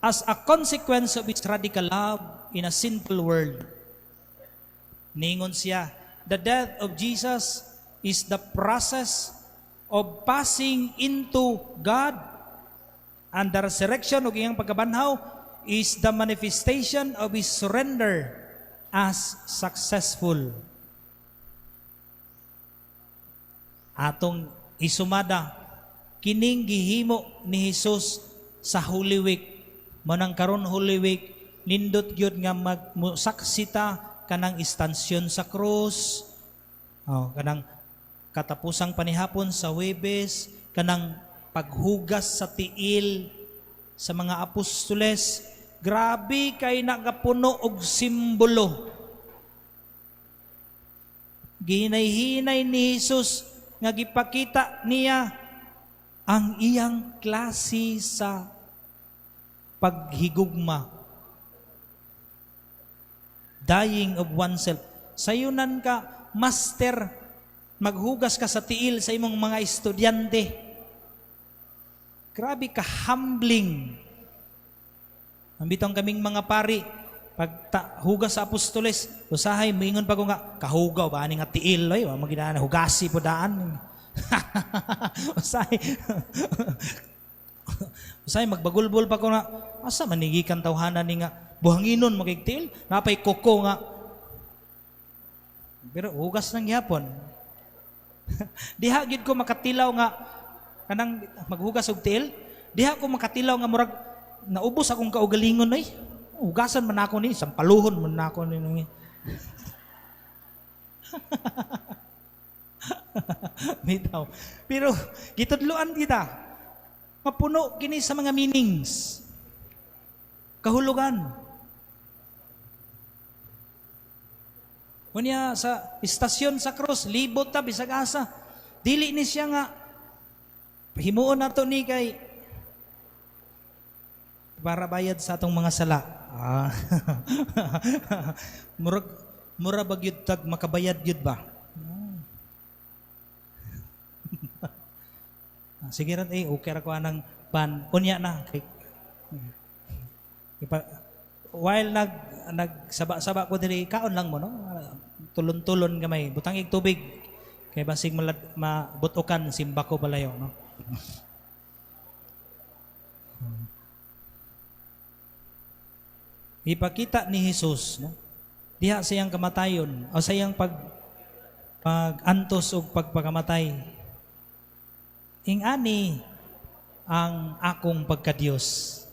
S1: as a consequence of his radical love in a sinful world. Ningon siya, the death of Jesus is the process of passing into God, and the resurrection o iyang pagkabanhaw is the manifestation of his surrender as successful. Atong isumada, kining gihimo ni Jesus sa Holy Week. Manang karon Holy Week, nindot gyud nga magmusaksita kanang istansyon sa krus, oh, kanang katapusang panihapon sa Huwebes, kanang paghugas sa tiil sa mga apostoles. Grabe kay nagapuno og simbolo. Gihinay-hinay ni Jesus nga gipakita niya ang iyang klase sa paghigugma. Dying of oneself. Sayunan ka, master, maghugas ka sa tiil sa imong mga estudyante. Grabe ka humbling. Ambitong kaming mga pari, pag hugas sa apostoles, usahay, moingon pa ko nga, kahugaw ba ani nga tiil, ay, wa maginaan, hugasi po daan. Usahay, usahay, magbagulbol pa ko nga, asa manigikan tawhana ni nga, buhanginon magigtiil, napay koko nga. Pero hugas nang yapon. Diha gid ko makatilaw nga, kanang maghugas og tiil, diha ko makatilaw nga murag, naubos akong kaugalingon ay. Hugasan man ako ni, sampaluhon man ako ni. Bitaw. Pero gitudloan kita. Mapuno kini sa mga meanings. Kahulugan. Unya sa istasyon sa krus, libot ta bisag asa. Dili ni siya nga himuon nato ni kay para bayad sa atong mga sala. Ah. Murag mura ba gyud tag makabayad gyud ba? Ah, sige ra eh, okay ra ko anang pan. Unya na kay while nagsaba-saba ko diri, kaon lang mo, no, tulon-tulon gamay, butang ig tubig kay basig malad, mabutokan simba ko palayo, no. Ipakita ni Jesus, no, diha sa iyang kamatayon o sa iyang pag-antos og pagpakamatay, ing-ani ang akong pagkadiyos.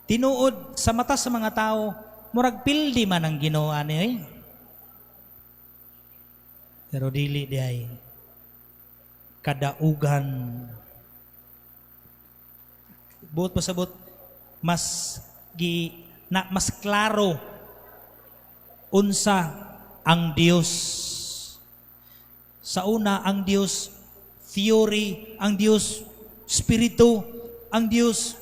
S1: Tinuod sa mata sa mga tao, murag pildi man ang Ginoo ani eh. Pero dili di ay kadaugan. Buot pasabot, mas gi na mas klaro unsa ang Dios. Sa una, ang Dios theory, ang Dios spirito, ang Dios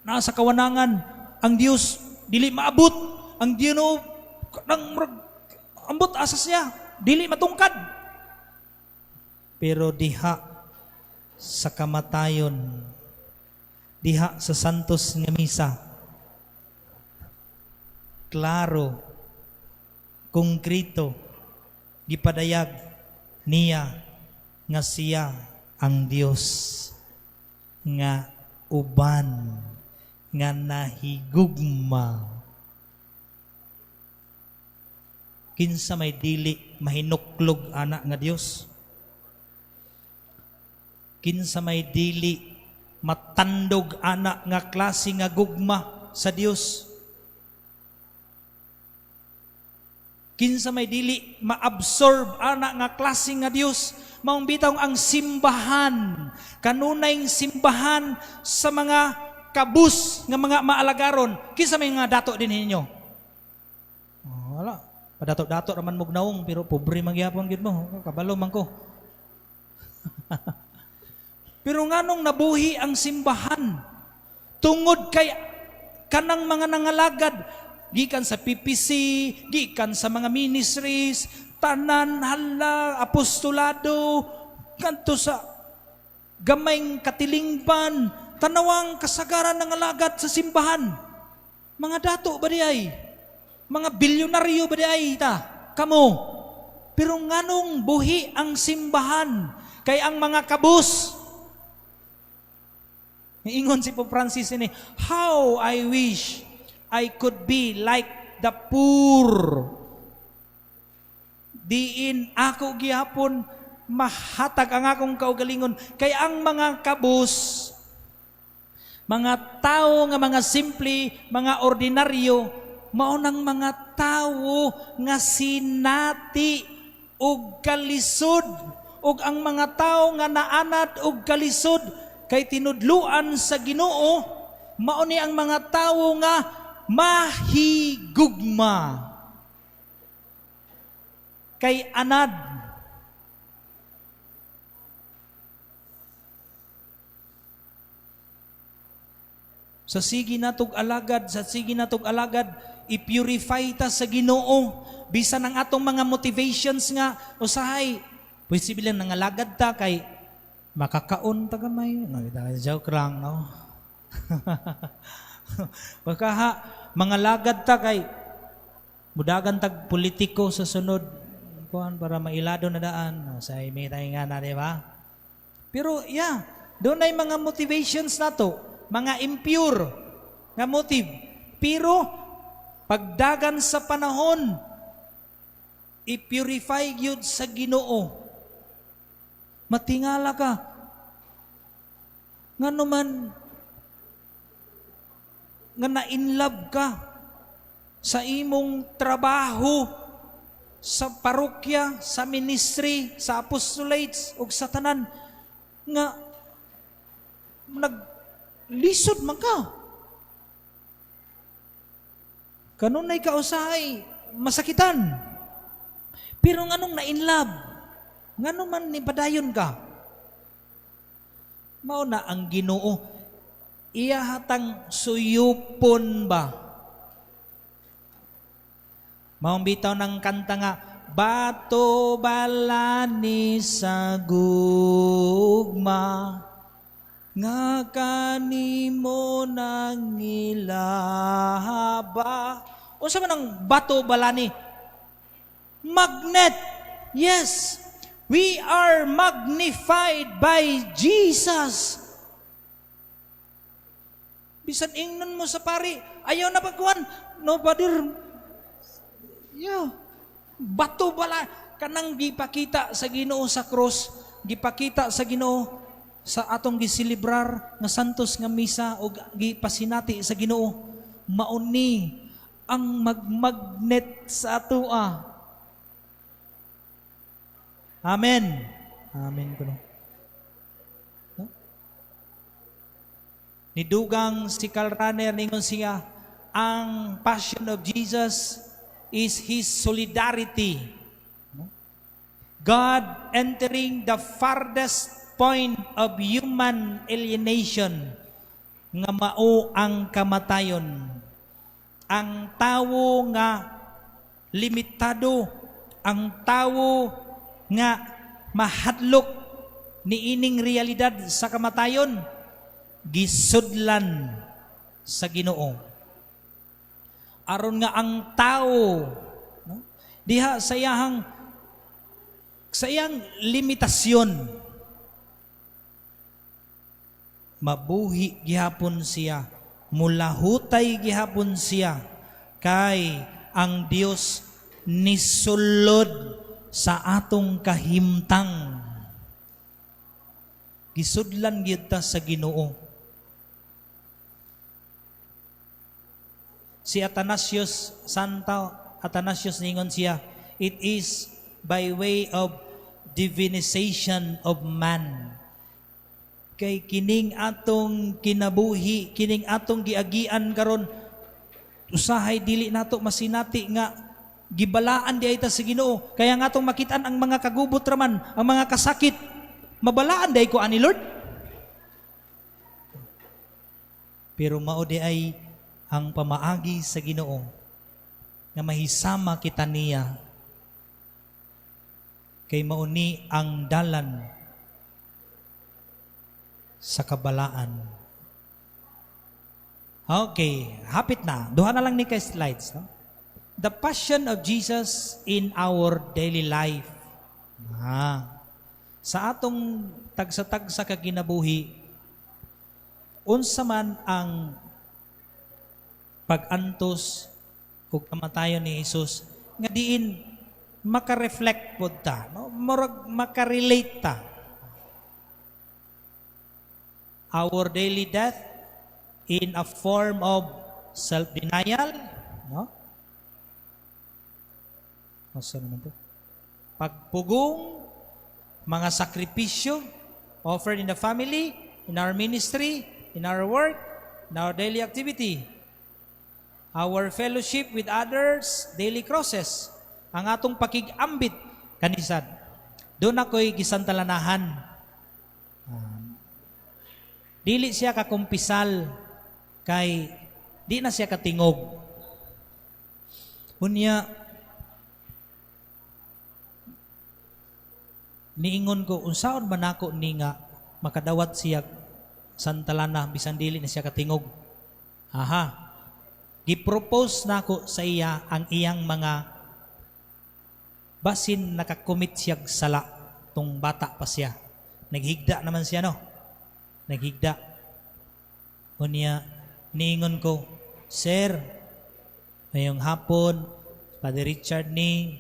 S1: nasa kawanangan, ang Dios dili maabot, ang Ginoo nang ambot asa siya, dili matungkad. Pero diha sa kamatayon, diha sa Santos nga Misa, klaro, konkreto, gipadayag niya nga siya ang Dios nga uban nga nahigugma. Kinsa may dili mahinuklog ana nga Dios? Kinsa may dili matandog ana nga klase nga gugma sa Dios? Kinsa may dili maabsorb ana nga klase nga Dios? Maong bitaw ang simbahan, kanunay simbahan sa mga kabus nga mga maalagaron. Kinsa may nga dato din ninyo? Oh, wala. Padato-dato raman mo gnaong, pero pobre man gyapon gid mo. Kabalo man ko. Pero nganong nabuhi ang simbahan? Tungod kay kanang mga nangalagad, gikan sa PPC, gikan sa mga ministries, tanan, hala, apostolado, kanto sa gamayng katilingban, tanawang kasagaran ng alagad sa simbahan. Mga dato ba di ay? Mga bilyonaryo ba di ay ta? Kamo. Pero nganong buhi ang simbahan? Kay ang mga kabus. Ingon si Pope Francis ini, "How I wish I could be like the poor." Diin ako gihapon mahatag ang akong kaugalingon kay ang mga kabus, mga tao nga mga simple, mga ordinaryo, mao nang mga tawo nga sinati og kalisod, ug ang mga tao nga naanad og kalisod kay tinudluan sa Ginoo, mao ni ang mga tawo nga mahigugma kay anad. Sa sige natog alagad, sa sige natog alagad, i-purify ta sa Ginoo bisan ang atong mga motivations nga usahay pwede bilang nangalagad ta kay makakaon ta gamay. No, joke lang, no. Baka ha, mga lagad ta kay mudagan tag politiko sa sunod kuan para mailado na daan. No, sa may tayo nga na, di ba? Pero yeah, doon ay mga motivations nato, mga impure nga motive. Pero pagdagan sa panahon, i-purify gyud sa Ginoo. Matingala ka. Ngano man nga na-inlove ka sa imong trabaho, sa parokya, sa ministry, sa apostolates, ug sa tanan. Nga naglisod man ka. Kanunay ka usahay masakitan. Pero nganong na in love? Ngano man ni padayon ka? Mao na ang Ginoo. Iya hatang suyupon ba? Maong bitaw ng kanta nga, "Bato balani sa gugma nga kanimo nangilaba." Unsa man ang bato balani? Magnet. Yes. We are magnified by Jesus. Bisan ingnon mo sa pari, "Ayaw na pagkuhan." "No, Father." Yeah. Bato bala kanang gipakita sa Ginoo sa cross, gipakita sa Ginoo sa atong giselebrar nga santos nga misa o gipasinati sa Ginoo. Mauni ang magmagnet sa atoa. Amen. Amen kuno. No? Nidugang si Karl Rahner, ningon siya, ang passion of Jesus is His solidarity. No? God entering the farthest point of human alienation nga mao ang kamatayon. Ang tawo nga limitado, ang tawo nga mahadlok ni ining realidad sa kamatayon, gisudlan sa Ginoo. Aron nga ang tao, no, diha sa iyang limitasyon, mabuhi gihapon siya, mulahutay gihapon siya, kay ang Dios nisulod sa atong kahimtang. Gisudlan gyud ta sa Ginoo. Si Athanasius, Santa Athanasius, ningon siya, it is by way of divinization of man. Kay kining atong kinabuhi, kining atong giagian karon, usahay dili nato masinati nga gibalaan di ay ta sa Ginoo. Kaya nga atong makitaan ang mga kagubot raman, ang mga kasakit, mabalaan di ay ko ani Lord. Pero mao di ay ang pamaagi sa Ginoo nga mahisama kita niya, kay mauni ang dalan sa kabalaan. Okay, hapit na. Duha na lang ni kay slides. No? The passion of Jesus in our daily life. Sa atong tagsa-tagsa ka kinabuhi, unsa man ang pag-antos ug kamatayon ni Jesus nga diin maka-reflect pod ta, no? Murag maka-relate ta. Our daily death in a form of self-denial, no? Asa naman to? Pagpugong, mga sakripisyo offered in the family, in our ministry, in our work, in our daily activity. Our fellowship with others, daily crosses. Ang atong pakig-ambit kanisad. Doon ako'y gisantalanahan. Dili siya kakumpisal kay di na siya katingog. Unya, niingon ko, unsaon ba nako ni nga makadawat siya santalana bisan dili na siya katingog? Aha. Gi-propose nako sa iya ang iyang mga basin nakakomit siya sala tung bata pa siya. Naghigda naman siya, no? Naghigda. Unya, niingon ko, "Sir, ngayong hapon, Father Richard ni,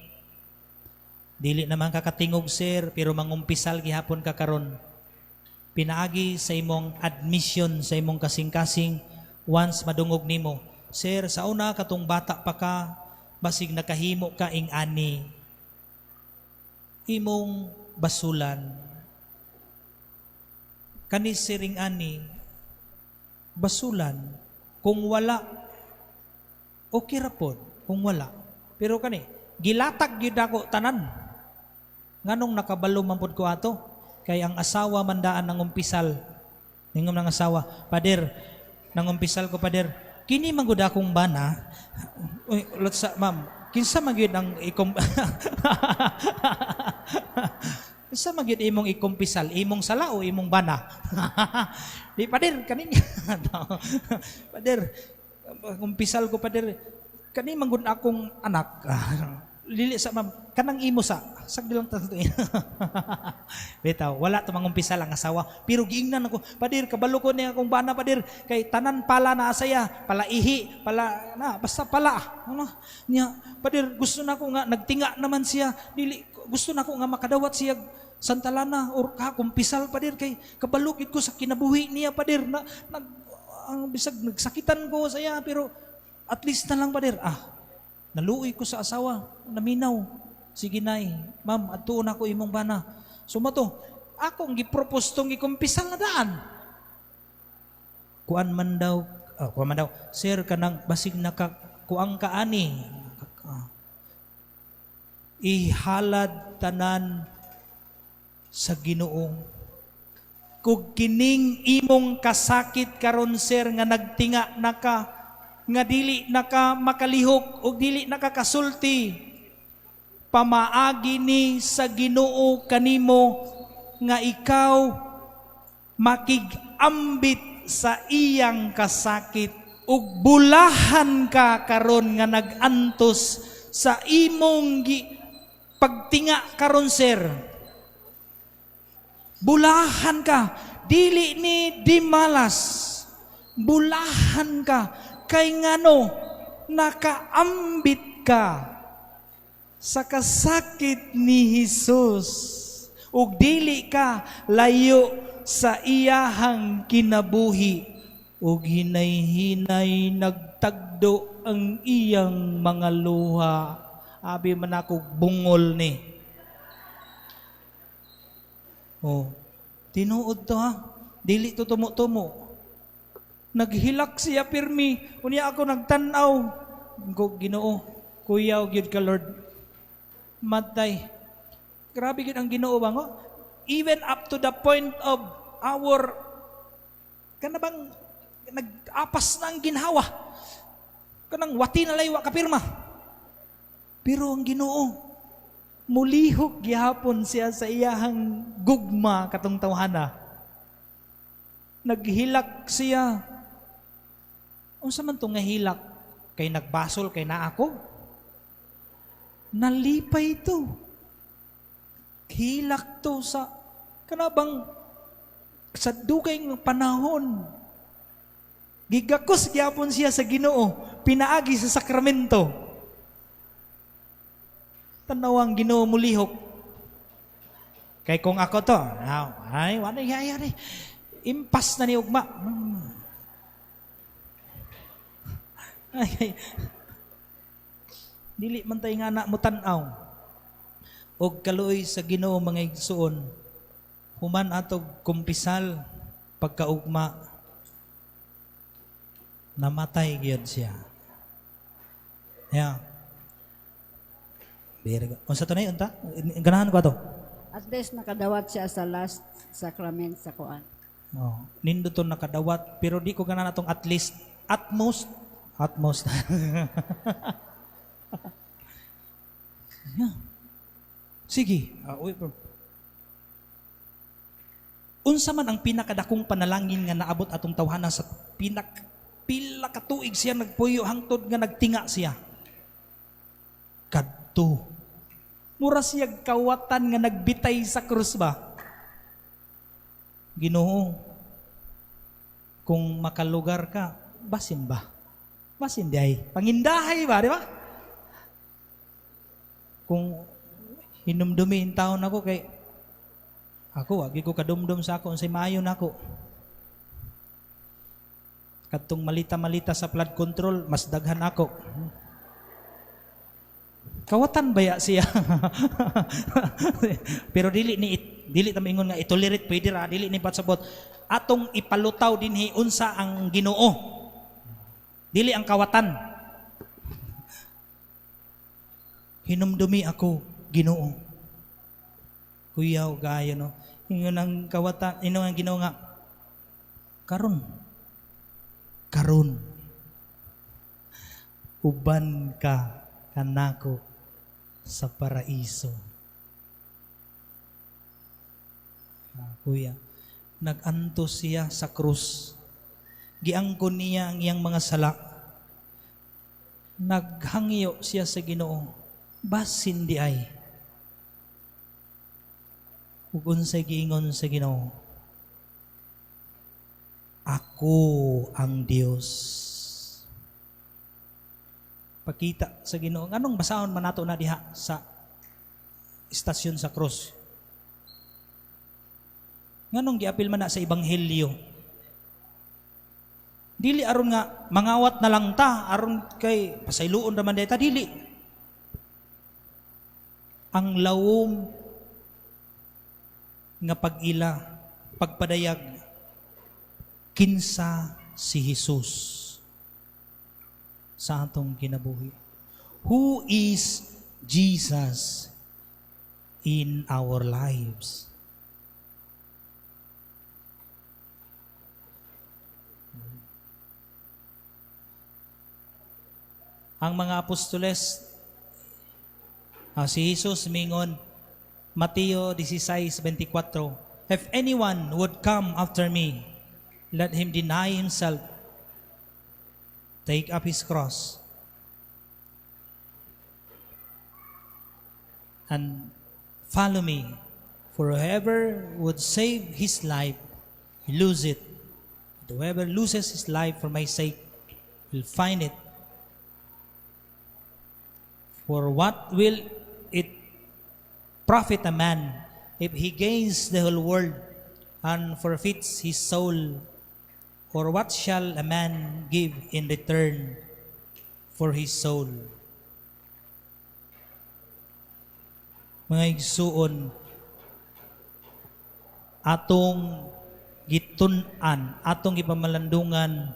S1: dili naman kakatingog, sir, pero mangumpisal gihapon ka karon. Pinaagi sa imong admission sa imong kasing-kasing, once madungog nimo, sir, sa una katong bata pa ka, basig nakahimo ka ing ani, imong basulan." Kani siring ani basulan kung wala, okay ra pod kung wala. Pero kani gilatag gyud ako tanan. Nganong nakabalo man pod ko ato? Kay ang asawa man daan nang umpisal. Ningom ng asawa, "Pader, nangumpisal ko, pader. Kini man gud akong bana." Uy, sa ma'am, kinsa man gyud imong ikumpisal, imong sala o imong bana? "Di, pader, kani niya. Pader, kumpisal ko, pader. Kani man gud akong anak." "Lili sa ma'am, kanang imo sa sagdi lang ta." Bitaw, wala to mangumpisal ang asawa. Pero giingnan ako, "Pader, kabalo ko niya akong bana, pader. Kay tanan pala na asaya, pala ihi, pala, na, basta pala." Ano? Niya, "Pader, gusto na ko nga, nagtinga naman siya. Dili, gusto na ko nga makadawat siya Santa Lana or kakumpisal, pader, kay kabalo gid ko sa kinabuhi niya, pader. Na, nag, ang bisag nagsakitan ko sa iya, pero at least na lang, pader." Ah, naluoy ko sa asawa, naminaw. "Sige nay, ma'am, adtuon ako imong bana." So mato, akong gipropose tong gikumpisal na daan. Kuan man daw, kuan man daw, "Sir, kanang basig naka kuang ka ani." Ihalad tanan sa Ginoo. Kug kining imong kasakit karon, sir, nga nagtinga na ka, nga dili na ka makalihok ug dili na ka kasulti, pamaagi ni sa Ginoo kanimo nga ikaw makig-ambit sa iyang kasakit ug bulahan ka karon nga nag-antos sa imong pagtinga karon, sir. Bulahan ka, dili ni di malas. Bulahan ka kay ngano nakaambit ka sa kasakit ni Hesus ug dili ka layo sa iyahang kinabuhi, ug hinay-hinay nagtagdo ang iyang mga luha. Abi man ako bungol ni. Oh, tinuod to ha. Dili to tumo-tumo. Naghilak siya pirmi. Unya ako nagtan-aw. Ko, "Ginoo, kuyaw gyud ka, Lord." Matay. Grabe gyud ang Ginoo ba ngo? Even up to the point of our kana bang nag-apas na ang ginhawa. Kanang wati na laywa kapirma. Pero ang Ginoo mulihok gihapon siya sa iyahang gugma katong tawhana. Naghilak siya. Unsa man to nga hilak? Kay nagbasol kay na ako? Nalipay to. Hilak to sa kanabang sa dugay nga panahon. Gigakos gyapon siya sa Ginoo pinaagi sa sakramento. Tanawang Ginoo mulihok. Kay kung ako to, ay, wala ay, ay, impas na ni ugma. Ay, ay. Dili man tay nga na mo tan-aw. Og kaluoy sa Ginoo, mga igsuon, human atog kumpisal pagkaugma, namatay gyud siya. Yeah. Very good. Unsa to na unta? Ganahan ko ato.
S2: At least nakadawat siya sa last sacrament sa kuan.
S1: Oh, nindot to nakadawat, pero di ko ganahan atong at least, at most, at most. Yeah. Sige. Uy, bro. Unsa man ang pinakadakong panalangin nga naabot atong tawhana sa pinak pila ka tuig siya nagpuyo hangtod nga nagtinga siya? Kadto. Mura siya kawatan nga nagbitay sa krus ba? "Ginoo, kung makalugar ka, basin ba? Basin di ay. Pangindahay ba, di ba?" Kung hinumdumi taon ako kay ako, wagi ko kadumdum sa ako unsay maayo nako. Kadtong malita-malita sa flood control, mas daghan ako. Kawatan baya siya? Pero dili ni Dili ta moingon nga i-tolerate pwede ra, dili ni pasabot. Atong ipalutaw dinhi unsa ang Ginoo. Dili ang kawatan. Hinumdumi ako, Ginoo. Kuyaw kaayo, no. Ingon ang kawatan, ingon ang Ginoo nga karon. Karon. Uban ka kanako sa paraiso. Ah, kuya, nag-antos siya sa krus. Giangkon niya ang iyang mga sala. Naghangyo siya sa Ginoo. Basin diay. Ug unsay giingon sa Ginoo? Ako ang Dios. Pakita sa Ginoo. Anong basahon man nato na diha sa istasyon sa krus? Nganong giapil man na sa ebanghelyo? Dili aron nga mangawat na lang ta, aron kay pasayloon ra man ta, dili. Ang lawom nga pag-ila, pagpadayag, kinsa si Jesus sa atong kinabuhi. Who is Jesus in our lives? Ang mga apostoles, si Jesus mingon, Mateo 16:24, "If anyone would come after me, let him deny himself, take up his cross, and follow me. For whoever would save his life, will lose it. But whoever loses his life for my sake will find it. For what will it profit a man if he gains the whole world and forfeits his soul? Or what shall a man give in return for his soul?" Mga igsuon, atong gitun-an, atong gipamalandungan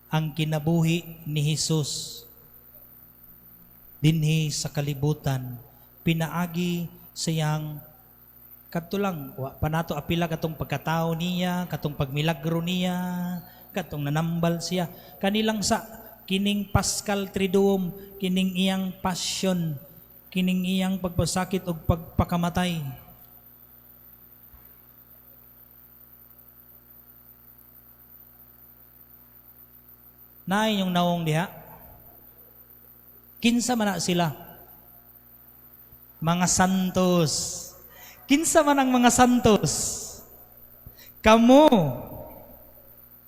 S1: ang kinabuhi ni Hesus dinhi sa kalibutan, pinaagi sa iyang kadto lang, wa pa nato apila katong pagkatao niya, katong pagmilagro niya, katong nanambal siya kanilang sa kining Paschal Triduum, kining iyang passion, kining iyang pagpasakit ug pagpakamatay. Naay yung nawong diha? Kinsa man na sila? Mga santos. Kinsa man ang mga santos? Kamo.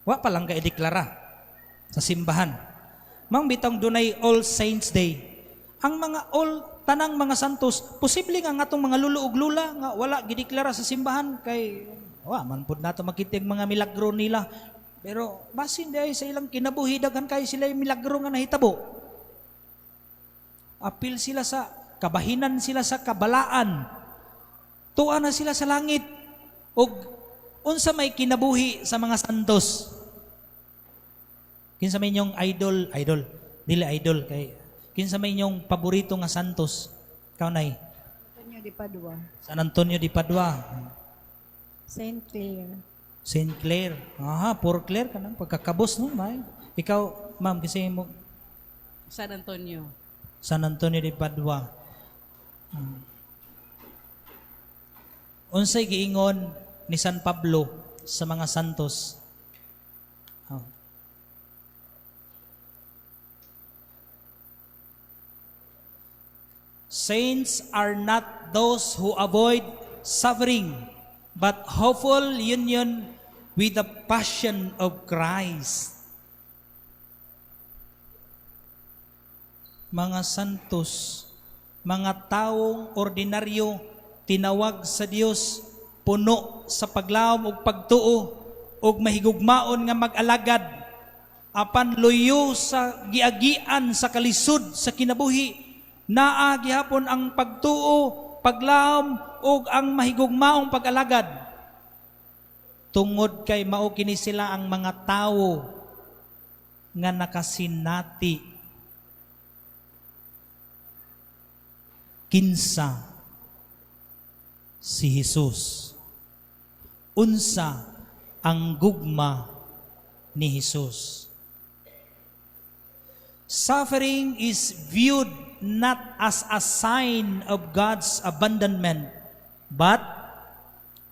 S1: Wa pa lang ka ideklara sa simbahan. Mang bitong dunay All Saints Day. Ang mga all tanang mga santos, posible nga ngatong mga lulo ug lula nga wala gideklara sa simbahan kay wa man pud nato makita ang mga milagro nila. Pero basin diay sa ilang kinabuhi, daghan kay sila milagro nga nahitabo. Apil sila sa kabahinan, sila sa kabalaan. Tuwa na sila sa langit. Og unsa may kinabuhi sa mga santos? Kinsa may inyong idol? Idol. Dili idol kay kinsa may inyong paborito nga santos? Ikaw, nay.
S2: Antonio de Padua.
S1: San Antonio de Padua.
S2: Saint Clair.
S1: Saint Clair. Aha, Poor Claire kanang pagkakabos, no, may. Ikaw, ma'am, kasi mo
S3: San Antonio.
S1: San Antonio de Padua. Unsay giingon ni San Pablo sa mga santos? Oh. "Saints are not those who avoid suffering, but hopeful union with the passion of Christ." Mga santos, mga taong ordinaryo, tinawag sa Dios, puno sa paglaom ug pagtuo ug mahigugmaon nga mag-alagad, apan luyo sa giagian sa kalisod sa kinabuhi, naa gihapon ang pagtuo. paglaom ug ang mahigugmaong pag-alagad. Tungod kay mao kini sila ang mga tawo nga nakasinati kinsa si Jesus. Unsa ang gugma ni Jesus. Suffering is viewed not as a sign of God's abandonment, but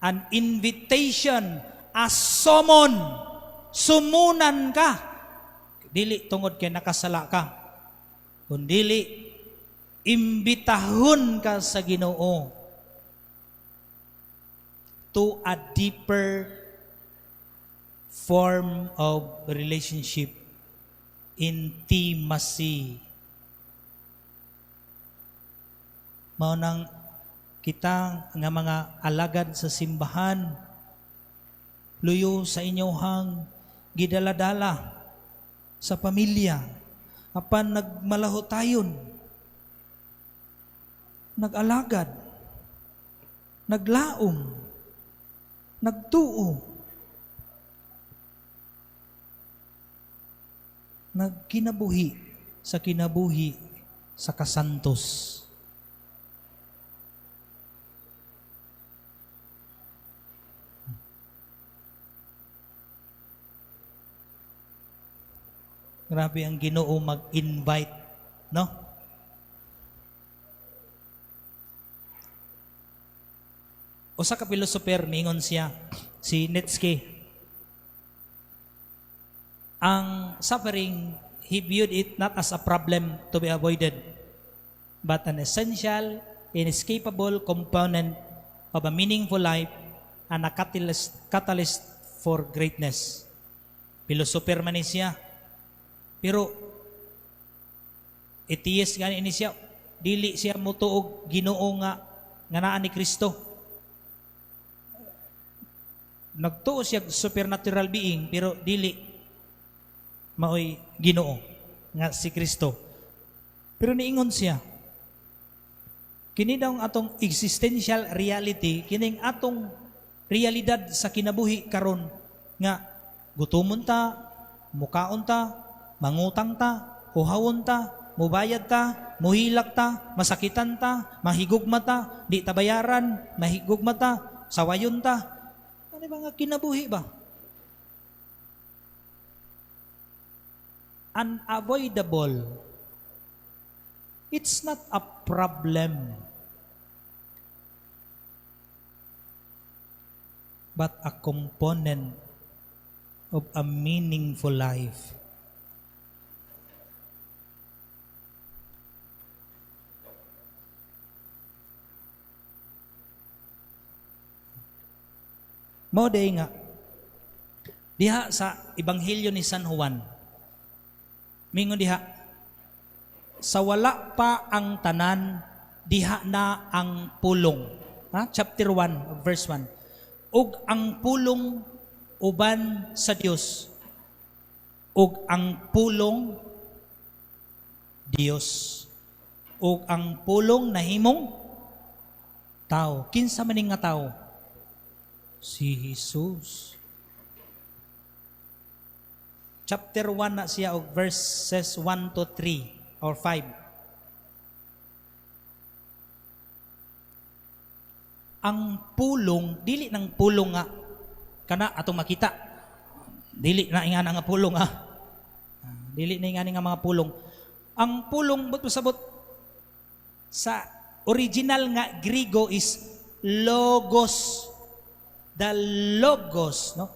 S1: an invitation, a summon. Sumunan ka. Dili tungod kay nakasala ka. Kundili, imbitahon ka sa Ginoo to a deeper form of relationship, intimacy. Mao nang kita nga mga alagad sa simbahan, luyo sa inyohang gidaladala sa pamilya, apan nagmalaho tayon, nag-alagad, naglaom, nagtuo, nagkinabuhi sa kinabuhi sa kasantos. Grabe ang Ginoo mag-invite, no? Usa ka philosopher ningon siya, si Nietzsche. Ang suffering, he viewed it not as a problem to be avoided, but an essential, inescapable component of a meaningful life and a catalyst for greatness. Philosopher man ni siya. Pero atheist gani ni siya, dili siya motuog Ginoo nga naa ni Kristo. Nagtuo siya supernatural being pero dili maoy Ginoo nga si Kristo. Pero niingon siya, kini daw ang atong existential reality, kining atong realidad sa kinabuhi karon nga gutomon ta, mukaon ta, mangutang ta, uhawon ta, mubayad ta, muhilak ta, masakitan ta, mahigugma ta, di ta bayaran, mahigugma ta, sawayon ta. Ano ba nga kinabuhi ba? Unavoidable. It's not a problem, but a component of a meaningful life. Mao day nga diha sa Ebanghelyo ni San Juan, mingon diha, sa wala pa ang tanan, diha na ang pulong. Ha? Chapter 1, verse 1. Ug ang pulong uban sa Dios, ug ang pulong Dios, ug ang pulong nahimong tao. Kinsa man nga tao? Si Jesus. Chapter 1 na siya og verses 1 to 3 or 5. Ang pulong, dili ng pulong nga kana atong makita. Dili na ingana nga pulong ah. Dili na ingani nga mga pulong. Ang pulong but pasabot sa original nga Griego is logos. The logos, no?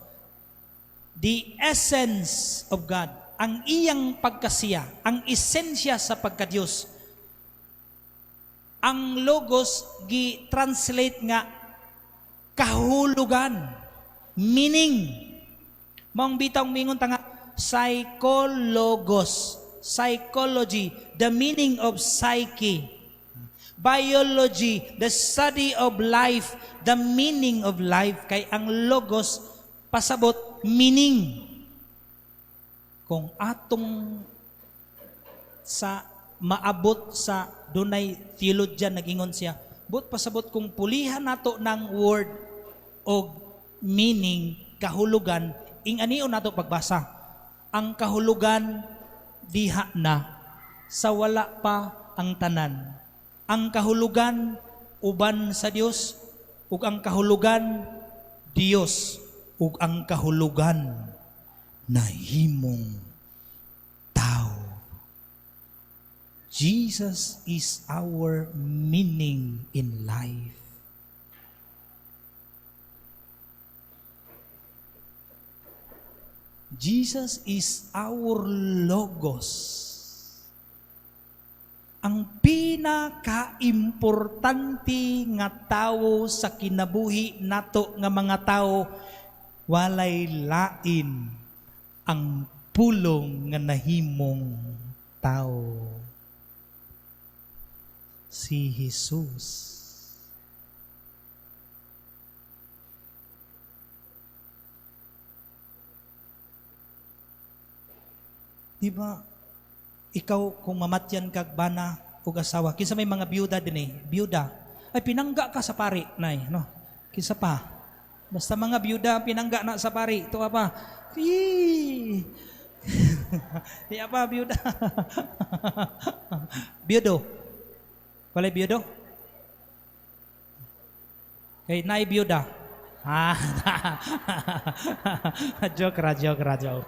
S1: The essence of God, ang iyang pagkasiya, ang esensya sa pagkadiyos. Ang logos gi-translate nga kahulugan, meaning. Maong bitawng mingon ta nga psychologos, psychology, the meaning of psyche. Biology, the study of life, the meaning of life. Kay ang logos pasabot meaning. Kung atong sa maabot sa dunay theologian, nag-ingon siya, But pasabot kung pulihan nato ng word o meaning, kahulugan, ing-anion nato pagbasa. Ang kahulugan diha na sa wala pa ang tanan. Ang kahulugan uban sa Dios, ug ang kahulugan Dios, ug ang kahulugan nahimong tao. Jesus is our meaning in life. Jesus is our logos. Ang pinaka-importante nga tawo sa kinabuhi nato nga mga tao, walay lain ang pulong nga nahimong tao. Si Jesus. Di ba, ikaw kung mamatyan kag bana ug asawa, kinsa may mga byuda din eh, byuda, ay pinangga ka sa pari, nay, no? Kinsa pa? Basta mga byuda, pinangga na sa pari, ito pa. Yee! Di pa, byuda. Byudo. Walay byudo? Kay nay byuda. Ah, joke ra, joke ra, joke.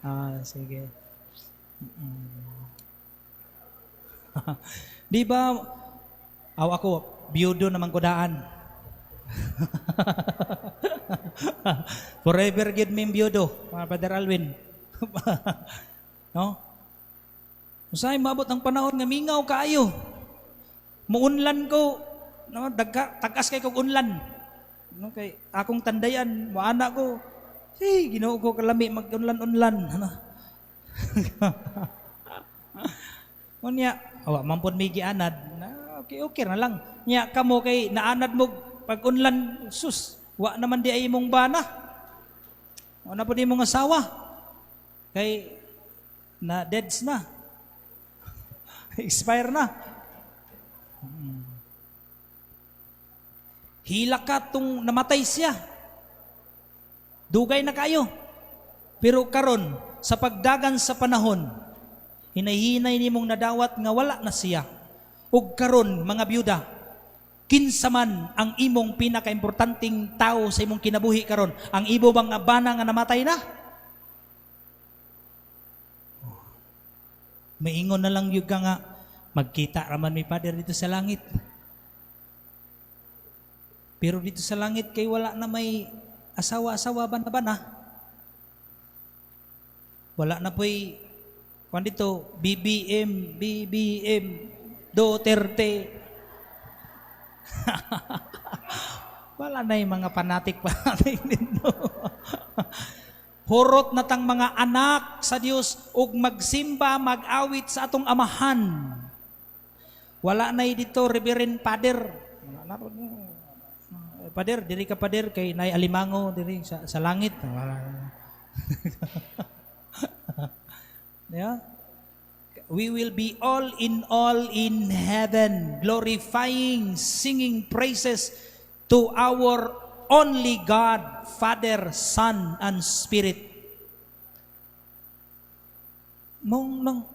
S1: Ah, sige. Di ba, aw ako, biyudo naman ko daan. Forever gid mi biyudo, mga Brother Alwin. No? Usay maabot ang panahon nga mingaw kaayo. Muunlan ko, no, tagas kay kog unlan. No, kay akong tandayan, moana ko. Si Ginoo ko kalami mag-unlan-unlan, ano. Unya, awa man pud mi gianad. Na, okay, okay na lang. Nya kamo kay naanad mo pag unlan, sus, wa naman di ay imong bana. Wa na pud imong asawa. Kay na deads na. Expire na. Hila ka tung namatay siya. Dugay na kayo. Pero karon sa pagdagan sa panahon, hinay-hinay nimong nadawat nga wala na siya. Ug karon mga byuda, kinsa man ang imong pinakaimportanteng tao sa imong kinabuhi karon, ang imo bang bana nga namatay na? Maingon na lang gyud ka nga magkita raman mi Father dito sa langit. Pero dito sa langit kay wala na may asawa-asawa ba na ba na? Wala na po'y kwan dito, BBM, BBM, Duterte. Wala na yung mga panatik-panatik dito. Hurot na tang mga anak sa Dios ug magsimba, mag-awit sa atong amahan. Wala na dito, Reverend Father. Wala na po. Father, diri ka Father, kay nay alimango diri sa langit. Wala na. Yeah. We will be all in all in heaven, glorifying, singing praises to our only God, Father, Son, and Spirit. Mong nang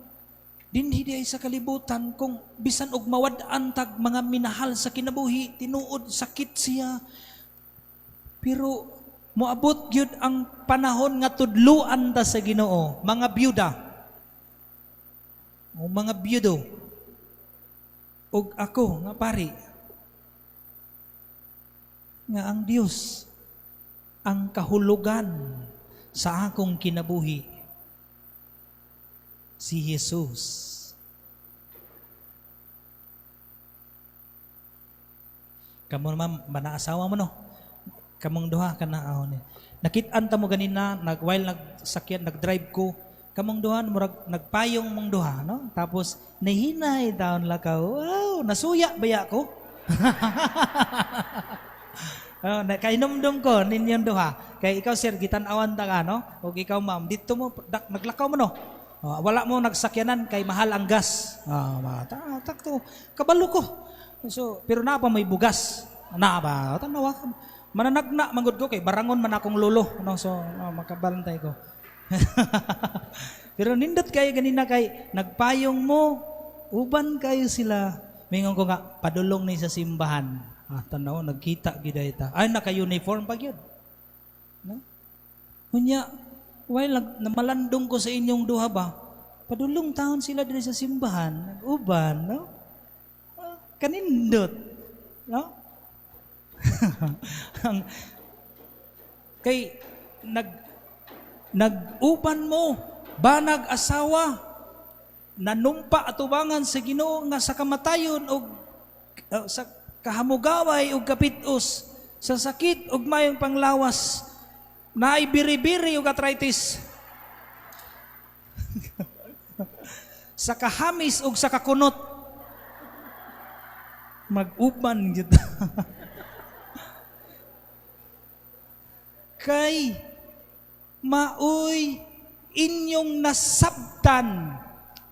S1: dinhi diay sa kalibutan kung bisan og mawad-an tag mga minahal sa kinabuhi, tinuod sakit siya. Pero moabot gyud ang panahon nga tudluan ta sa Ginoo, mga byuda o mga byudo, og ako nga pari, nga ang Dios ang kahulugan sa akong kinabuhi, si Jesus. Kamo ma'am, manaasawa mo no? Kamong duha ka na ahon. Nakit-an ta mo ganina, while nagsakyan, nagdrive ko, kamong duha, murag, nagpayong mong duha, no? Tapos, nahinay down la ka. Wow, nasuya baya ko? Oh, kainomdom ko ninyong duha. Kay ikaw sir, gitan-awan ta ka, no? O ikaw ma'am, dito mo, naglakaw mo, no? Oh, wala mo nagsakyanan kay mahal ang gas. Ah, takto. Kabalo ko. So, pero naa pa may bugas. Naa ba? Tanawa. Mananagna manggod ko kay barangon man akong lolo, no? So, makabantay ko. Pero nindot kayo ganina kay nagpayong mo, uban kayo sila. Mingon ko nga padulong ni sa simbahan. Ah, tanaw nagkita gid ta. Ay, naka-uniform pa gyud. No? Unya, while namalandong ko sa inyong duha ba, padulong taon sila diri sa simbahan, nag-uban, no? Kanindot, no? Kay nag-uban mo, banag asawa, nanumpa atubangan sa Ginoo nga sa kamatayon og sa kahamugaway og kapitos, sa sakit og mayong panglawas, naay biri-biri og arthritis, sa kahamis og sa kakunot, mag-uban gyud. Kay maoy inyong nasabtan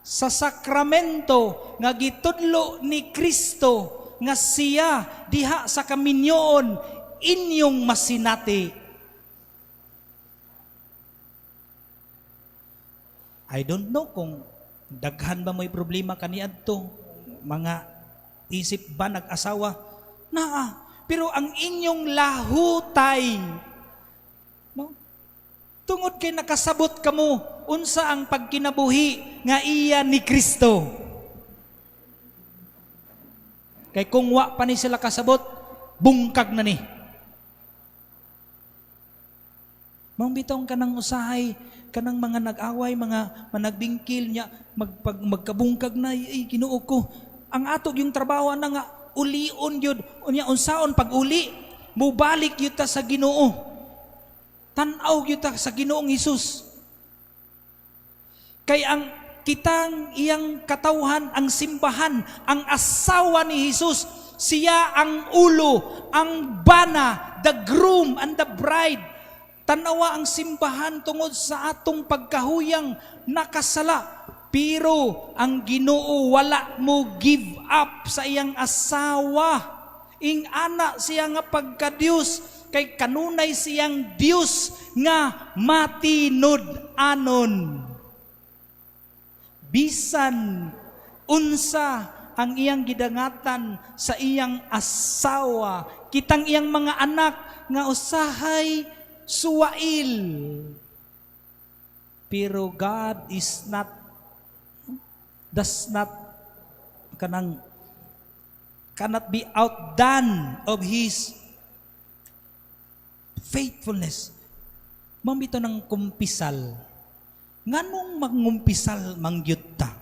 S1: sa sakramento nga gitudlo ni Kristo nga siya diha sa kaminyoon inyong masinati. I don't know kung daghan ba may problema kaniadto, mga isip ba nag-asawa? Naa. Pero ang inyong lahutay, no? Tungod kay nakasabot kamo unsa ang pagkinabuhi nga iya ni Kristo. Kay kung wa pa ni sila kasabot, bungkag na ni. Maong bitong kanang usahay, kanang mga nag-away, mga managbingkil niya, magkabungkag na, ay, Ginoo ko. Ang ato yung trabaho na nga, ulion yun, unya unsaon pag-uli, mubalik yun ta sa Ginoo. Tan-aw yun ta sa Ginoong Hesus. Kay ang kitang iyang katawhan, ang simbahan, ang asawa ni Hesus, siya ang ulo, ang bana, the groom and the bride. Tanawa ang simbahan tungod sa atong pagkahuyang nakasala. Pero ang Ginoo wala mo give up sa iyang asawa. Ing ana siya nga pagka-Diyos, kay kanunay siyang Diyos nga matinud-anon. Bisan unsa ang iyang gidangatan sa iyang asawa, kitang iyang mga anak nga usahay suwail. Pero God is not, does not, kanang, cannot be outdone of His faithfulness. Mamito ng kumpisal. Nganong mangumpisal mangyud ta?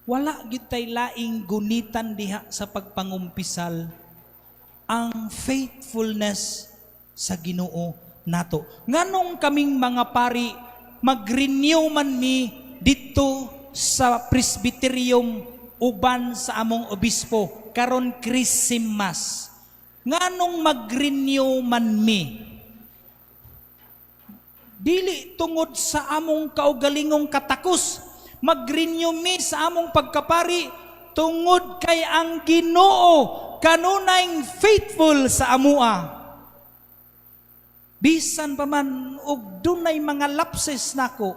S1: Wala gyud tay laing gunitan diha sa pagpangumpisal ang faithfulness sa Ginoo nato. Nganong kaming mga pari mag-renew man mi didto sa presbyterium uban sa among obispo karon Christmas. Nganong mag-renew man mi? Dili tungod sa among kaugalingong katakos, mag-renew mi sa among pagkapari tungod kay ang Ginoo kanunay faithful sa amua. Bisan pa man og dunay mga lapses nako,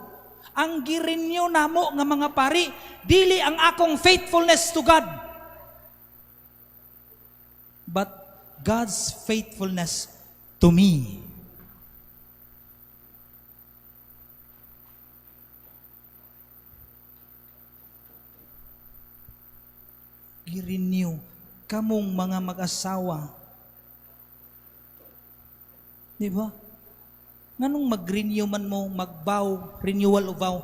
S1: ang gi-renew namo nga mga pari, dili ang akong faithfulness to God, but God's faithfulness to me. Gi-renew kamong mga mag-asawa. Di ba? Nganong mag-renew man mo, mag-vow, renewal of vow?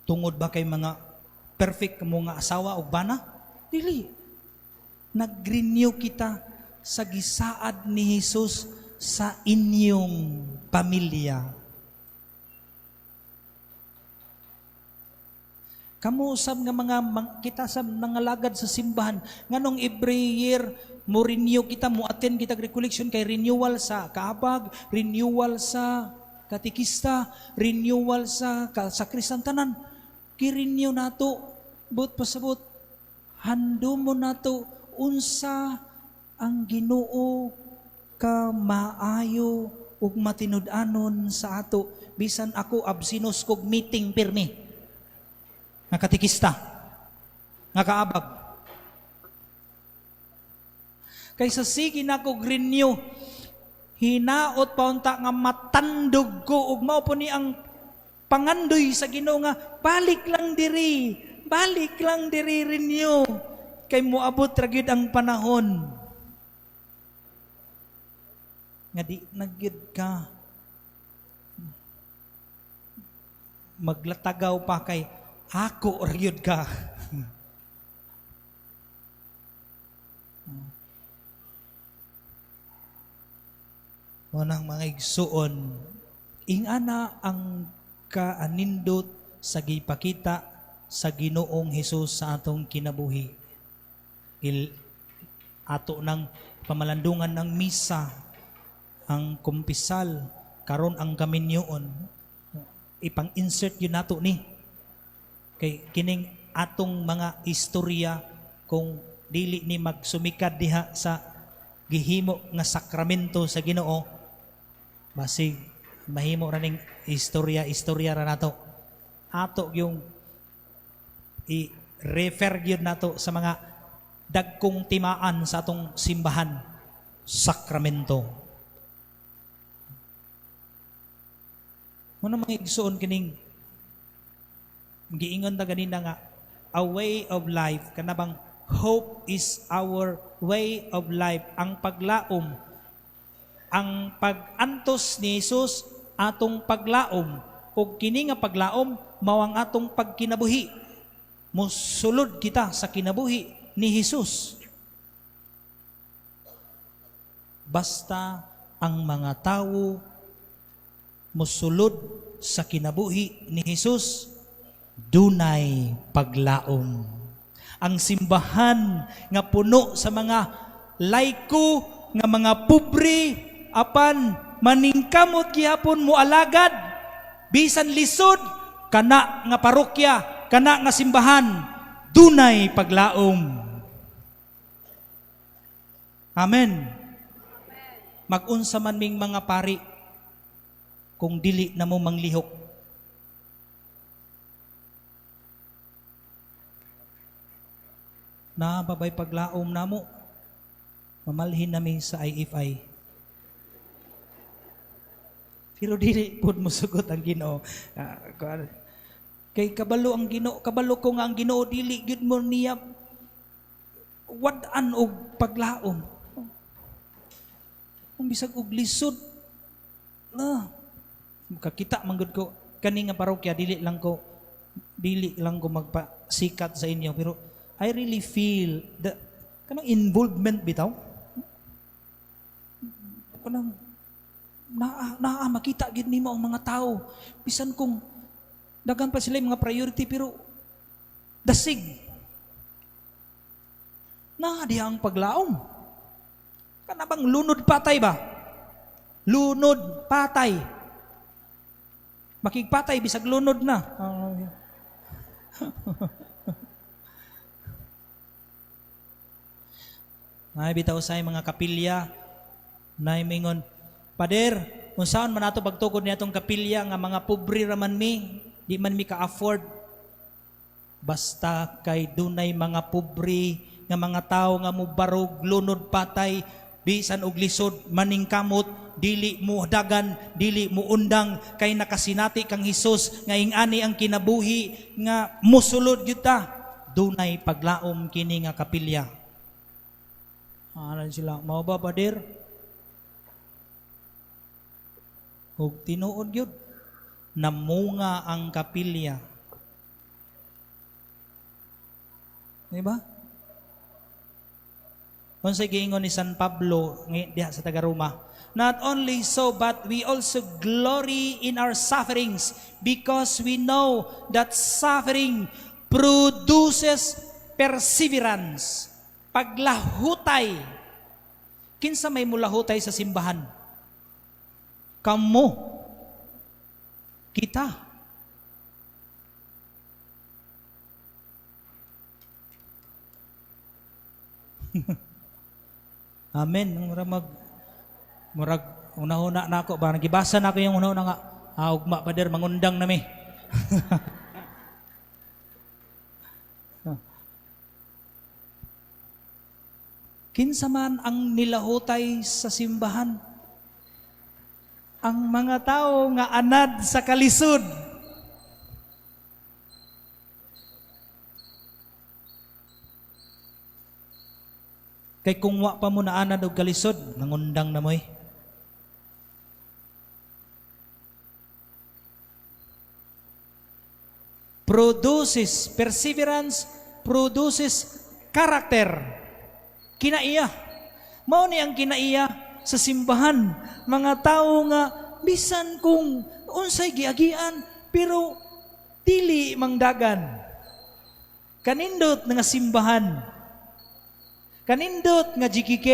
S1: Tungod ba kay mga perfect mo nga asawa o bana? Dili. Nag-renew kita sa gisaad ni Jesus sa inyong pamilya. Kamo usab nga mga kita sa nangalagad sa simbahan, nganong every year mo renew kita, mo attend kita recollection kay renewal sa kaabag, renewal sa katikista, renewal sa sakristantanan. Ki-renew nato, but pasabot. Handumon nato unsa ang Ginoo ka maayo ug matinud-anon sa ato. Bisan ako absinos kog meeting pirmi. Nga katikista, nga kaabag. Kaysa sige na kog renew, hinaot pa unta nga matandog ko ug mao po ni ang pangandoy sa Ginoo nga balik lang diri renew kay moabot ra gyud ang panahon nga di na gyud ka maglatagaw pa kay ako ra gyud ka. Munang mga igsuon, ingana ang kaanindot sa gipakita sa Ginoong Hesus sa atong kinabuhi. Ato ng pamalandungan ng misa, ang kumpisal, karon ang kaminyoon, ipang-insert yun nato ni. Kay kining atong mga istorya kung dili ni magsumikad diha sa gihimo nga sakramento sa Ginoo, basig mahimo ra ning istorya ra nato. Ato yung i-refer gyud nato sa mga dagkong timaan sa atong simbahan, sakramento. Muna mga igsuon kining giingon ta ganina nga a way of life, kanabang hope is our way of life. Ang paglaom, ang pag-antos ni Jesus atong paglaom, ug kini nga paglaom mao ang atong pagkinabuhi. Mosulod kita sa kinabuhi ni Jesus. Basta ang mga tawo mosulod sa kinabuhi ni Jesus, dunay paglaom. Ang simbahan nga puno sa mga layko, nga mga pobre, apan maningkamot gihapon moalagad, bisan lisod, kana nga parokya, kana nga simbahan, dunay paglaom. Amen. Mag-unsa man ming mga pari kung dili na mo manglihok. Nababay paglaom namo, mamalhin nami sa IFI. Pero dili pud mosugot ang Ginoo. Kay kabalo ang Ginoo, kabalo ko nga ang Ginoo dili gyud mo niya wad-an og paglaom. Kung bisag og lisod na makakita man gud ko kani nga parokya, dili lang ko magpasikat sa inyo, pero I really feel the kanang involvement bitaw. Kanang naa makita gid nimo ang mga tao bisan kung daghan pa sila mga priority, pero dasig na diha ang paglaom. Kana bang lunod patay ba? Lunod patay. Makigpatay bisag lunod na. Ay bitaw say mga kapilya nay mingon, Pader, unsaon man ato pagtukod ni atong kapilya nga mga pobre ra man mi, di man mi ka-afford. Basta kay dunay mga pobre nga mga tawo nga mobarog lunod patay, bisan og lisod maningkamot, dili mo dagan, dili mo undang, kay nakasinati kang Hesus nga ingani ang kinabuhi nga mosulod gyud ta, dunay paglaom kini nga kapilya. Anan sila, mao ba Pader? Og tinuod gyud namunga ang kapilya. Di ba? Unsay giingon ni San Pablo diha sa taga Roma? Not only so, but we also glory in our sufferings because we know that suffering produces perseverance. Paglahutay. Kinsa may mulahutay sa simbahan? Kamo. Kita. Amen. Murag mag murag una-una na ako ba gibasa na ako yung una-una nga ugma pader mangundang nami. Kinsa man ang nilahutay sa simbahan? Ang mga tao nga anad sa kalisod. Kay kung wa pa mo naanad og kalisod, nangundang na mo'y. Produces, perseverance produces character. Kinaiya. Mao ni ang kinaiya sa simbahan. Mga tao nga bisan kung unsay giagian pero dili mangdagan. Kanindot nga simbahan. Kanindot nga GKK.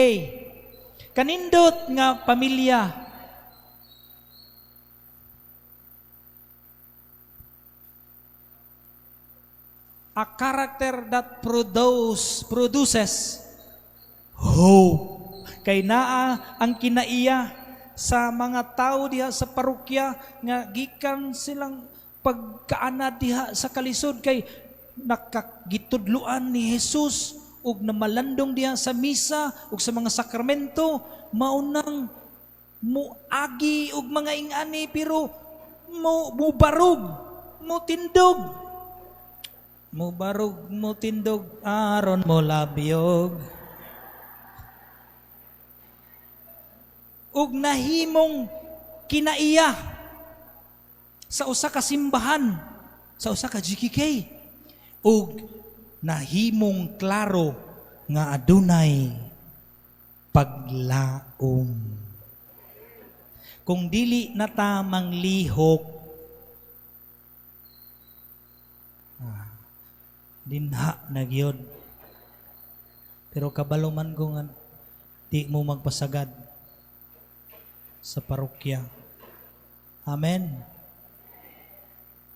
S1: Kanindot nga pamilya. A character that produces hope. Kay naa ang kinaiya sa mga tao diha sa parokya nga gikan silang pagkaanad diha sa kalisod kay nakagitudloan ni Jesus ug namalandong diha sa misa ug sa mga sakramento, maunang muagi og mga ingani pero mubarog, mutindog. Mubarog, mutindog, aron mo labyog. Ug nahimong kinaiya sa usa ka simbahan, sa usa ka GKK, ug nahimong klaro nga adunay paglaom. Kung dili na ta manglihok, dinha na gyud. Pero kabalo man ko nga di mo magpasagad sa parokya. Amen.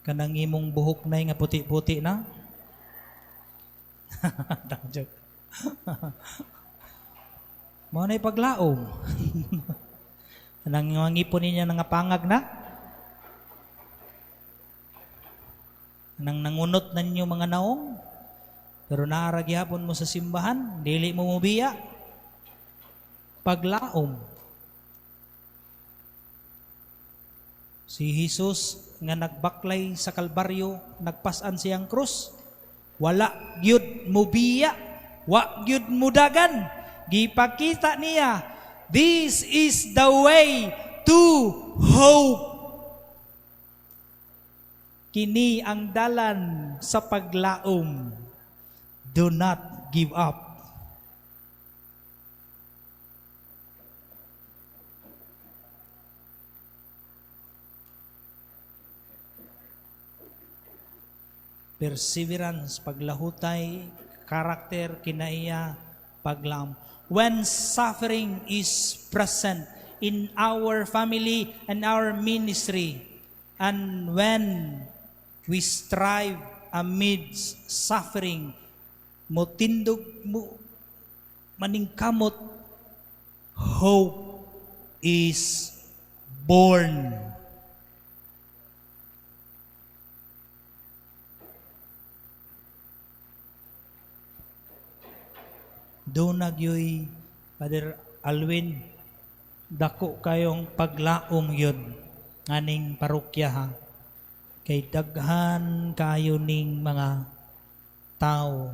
S1: Kanang imong buhok na nga puti-puti na. Joke. Mao na'y paglaom. Kanang mga ngipon niya nga pangag na. Nang nangunot na ninyo mga naong, pero naara gihapon mo sa simbahan, dili mo mobiya. Paglaom. Si Jesus nga nagbaklay sa Kalbaryo, nagpasan siyang krus, wala gyud mobiya, wa gyud mudagan. Gipakita niya, this is the way to hope. Kini ang dalan sa paglaom. Do not give up. Perseverance, paglahutay, karakter, kinaiya, paglaom. When suffering is present in our family and our ministry, and when we strive amidst suffering, motindog mo, maningkamot, hope is born. Doon nagyoy, Father Alwin, dako kayong paglaom yun aning parokya ha. Kay daghan kayo ning mga tao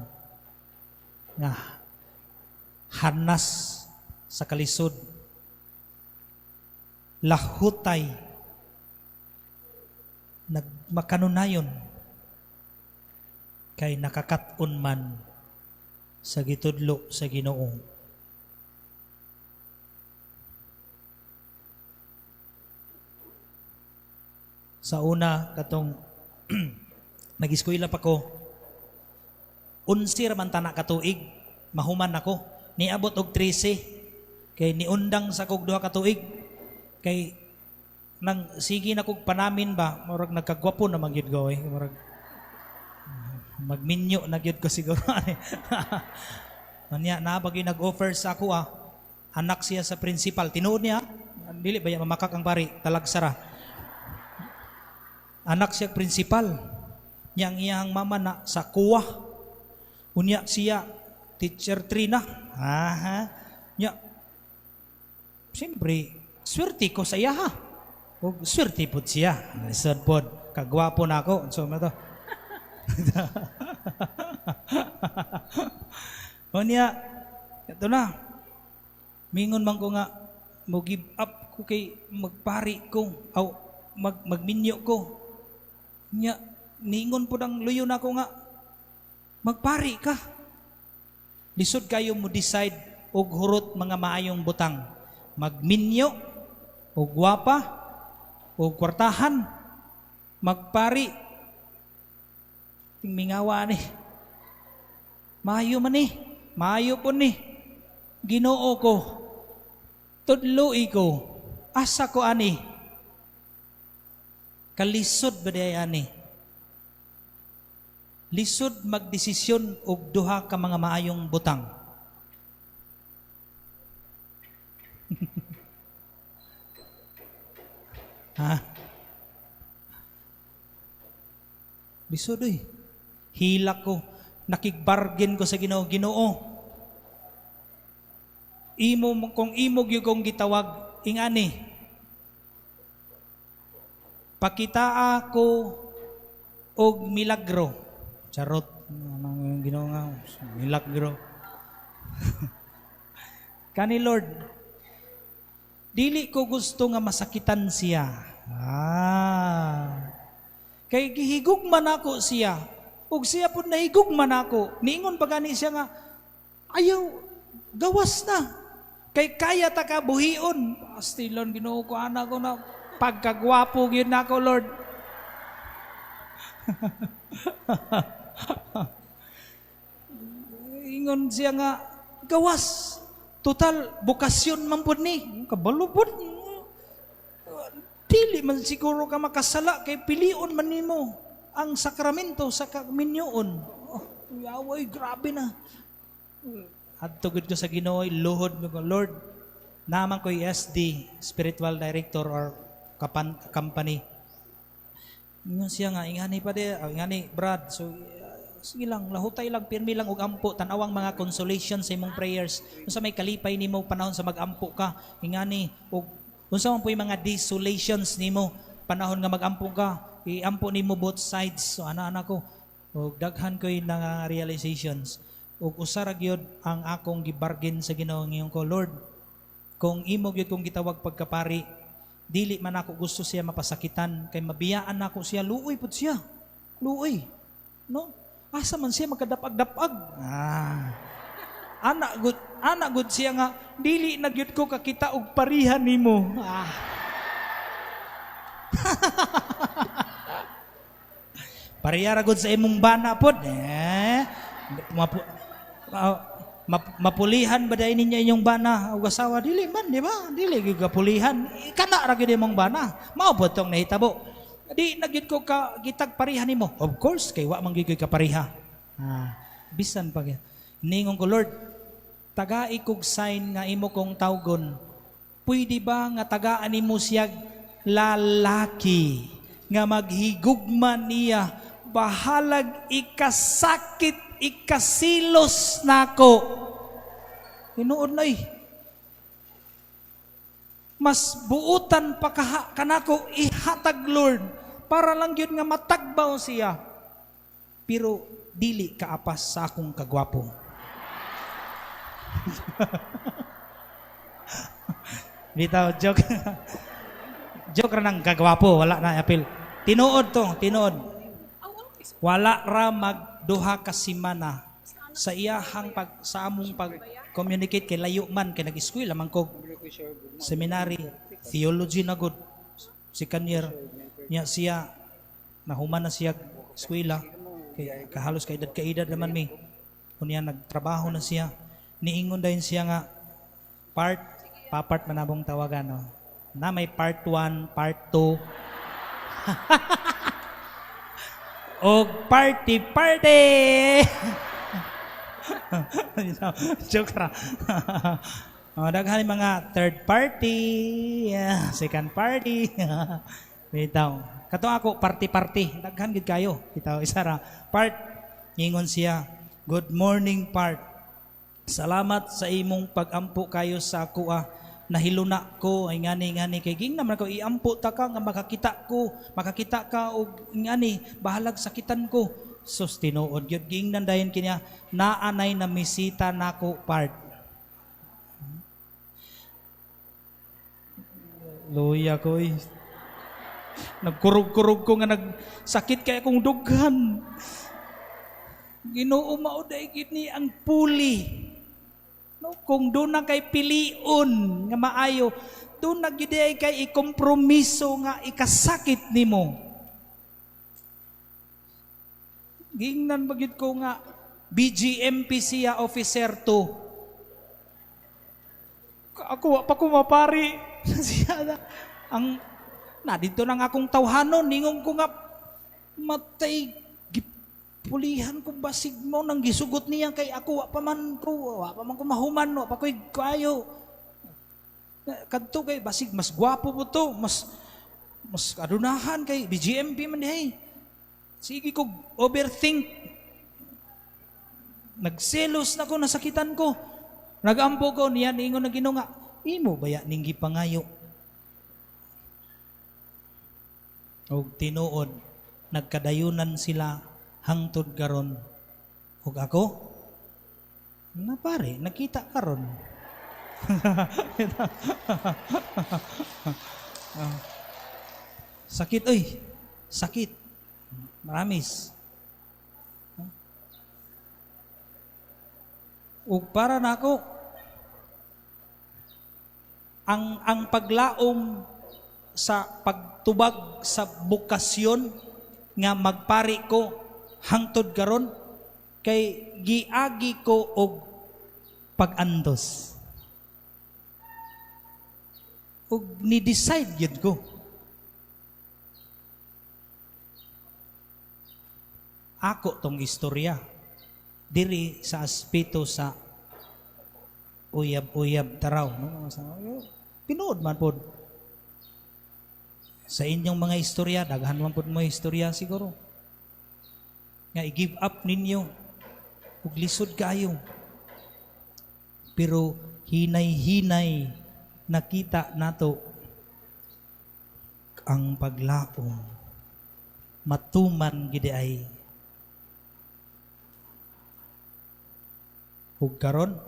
S1: nga hanas sa kalisod, lahutay, nagmakanunayon kay nakakaton man sa gitudlo sa Ginoo. Sa una katong nag-eskwela pa ko, 11 man tana ka tuig, mahuman ako. Niabot og 13 kay niundang sa kog 2 ka tuig. Kay nang sige na kog panamin ba, murag nagkagwapo na man gyud ko eh. Murag magminyo na gyud ko siguro. Unya naa ba gyud nag-offer sa ako ah. Anak siya sa principal. Tinuod niya, dili ba ya mamakak ang pari, talagsara. Anak siya principal. Nya ang iyang mama na sa kuwa. Unya siya teacher Trina. Aha. Nya siyempre, swerte ko sa iya ha. Ug swerte pud siya. Lisod pod. Kagwapo na ako. So, to. Unya, ito na. Mingon man ko nga, mo give up ko kay magpari ko, aw magminyo ko. Nya, ningon po ang luyo na ko nga, magpari ka. Lisod kayo mo decide og hurot mga maayong butang. Magminyo, og gwapa, og kwartahan, magpari. Tingmingawa ni. Maayo man ni. Maayo po ni. Ginoo ko. Tudloi ko. Asa ko ani. Kalisod ba di ani? Lisod magdesisyon og duha ka mga maayong butang. Ha? Lisod oy. Hilak ko. Nakigbargain ko sa Ginoo. Ginoo, imo kung imo gyud kong gitawag ingani. Pakitaa ko og milagro. Charot. Anong Ginoo nga milagro. Kani Lord, dili ko gusto nga masakitan siya. Ah. Kay gihigugma nako siya. Ug siya pud nahigugma nako. Niingon pa gani siya nga ayaw, gawas na. Kay kaya ta ka buhion. Pastilon Ginoo ko ana ko na pagkagwapo gyud nako Lord. Ingon siya nga gawas. Total bokasyon man pud ni. Kabalo pud. Dili man siguro ka makasala kay pilion man nimo ang sakramento sa kaminyoon. Oh, yaway, grabe na. Adto gud ko sa Ginoo, luhod mo ko, Lord, naman ko'y SD, spiritual director or company. Ingon siya nga, ingani pa di, ingani Brad, so sige lang, lahutay lang, pirmi lang og ampo, tan-awang mga consolation sa imong prayers. Unsa may kalipay nimo panahon sa mag-ampo ka, ingani og unsa man po'y mga desolations nimo panahon nga mag-ampo ka, iampo nimo both sides. So ana-ana ko, og daghan ko'y nga realizations. Ug usa ra gyud ang akong gibargain sa Ginoo ngayon ko, Lord, kung imo gyud kong gitawag pagkapari, dili man ako gusto siya mapasakitan, kay mabiyaan nako siya, luoy pud siya. Luoy. No? Asa man siya magkadapag-dapag? Ah. Ana gud siya nga dili na gyud ko kakita og parihan nimo. Ah. Pareha ra gud sa imong bana pod. Eh. Mapulihan ba dahil ninyo inyong bana o asawa? Dili man, di ba? Dili gyud kapulihan. Kana ra gyud imong bana. Mao pod tong nahitabo. Di na gyud ko ka gitag pariha nimo. Of course, kay wa man gyud ko'y kapariha. Ah, bisan pa gyud. Ningon ko, Lord, tagai kog sign nga imo kong tawgon. Pwede ba nga tagaan nimo siyag lalaki nga maghigugma niya, bahalag ikasakit, ikasilos nako. Tinuod na eh. Mas buutan pa kanako ihatag Lord para lang yun nga matagbaw siya. Pero dili kaapas sa akong kagwapo. Bitaw, joke. Joke ra nang kagwapo, wala na apil. Tinuod to, tinuod. Wala ra magduha ka semana sa iyahang pag sa among pag communicate kay layo man kay nag-eskwela man ko seminary theology na gud second year niya siya nahuman na siya eskwela kay kahalos kay edad kaedad naman mi unya nagtrabaho na siya niingon dayon siya nga part papart man abong tawagan no na may part 1 part 2 og party party. Joke ra. Oh, daghan mga third party, yeah, second party. Bitaw. Kato ako party-party, daghan gid kayo. Bitaw isa ra. Part ingon siya, "Good morning, part. Salamat sa imong pagampo kayo sa akoa. Nahiluna ko ay ngani ngani kay gingnan man ko iampo ta ka nga makakita ko, makakita ka og ngani bahalag sakitan ko." Sus, tinuod gyud, gingnan dayon kanya, "Naanay na misita nako, part." Luya ko eh. Nagkurog-kurog ko nga nagsakit kay akong dughan. Ginoo, mao day gid ni ang puli. No, kung doon na kay pilion nga maayo, doon na gid ay kay ikompromiso nga ikasakit nimo. Gingnan ba gyud ko nga BGMP siya, officer 2. Ako wa pa ko mapari. Siya na. Ang na dito nang akong tawhanon, ningon ko nga matay gipulihan ko, basig mo nang gisugot niya kay ako wa pa man ko mahuman, wa pa ko'y kayo kadto kay basig mas gwapo po to, mas mas adunahan kay BGMP man dihay. Sige ko overthink, nagselos na ko, nasakitan ko, nagampo ko niya, ningon na Ginoo nga, "Imo baya ning gipangayo?" Og tinuod, nagkadayunan sila hangtod karon. Ug ako na pare, nakita karon. Sakit oy. Sakit. Maramis. Ug para nako ang paglaom sa pagtubag sa bokasyon nga magpari ko hangtod karon kay giagi ko og pag-antos. Ug ni-decide gyud ko. Ako tong istorya diri sa aspeto sa uyab-uyab taraw, no? Tinuod man pod. Sa inyong mga istorya, daghan man pod mo istorya siguro. Nga i-give up ninyo ug lisod kayo. Pero hinay-hinay nakita nato ang paglaom matuman gid ay. Ug karon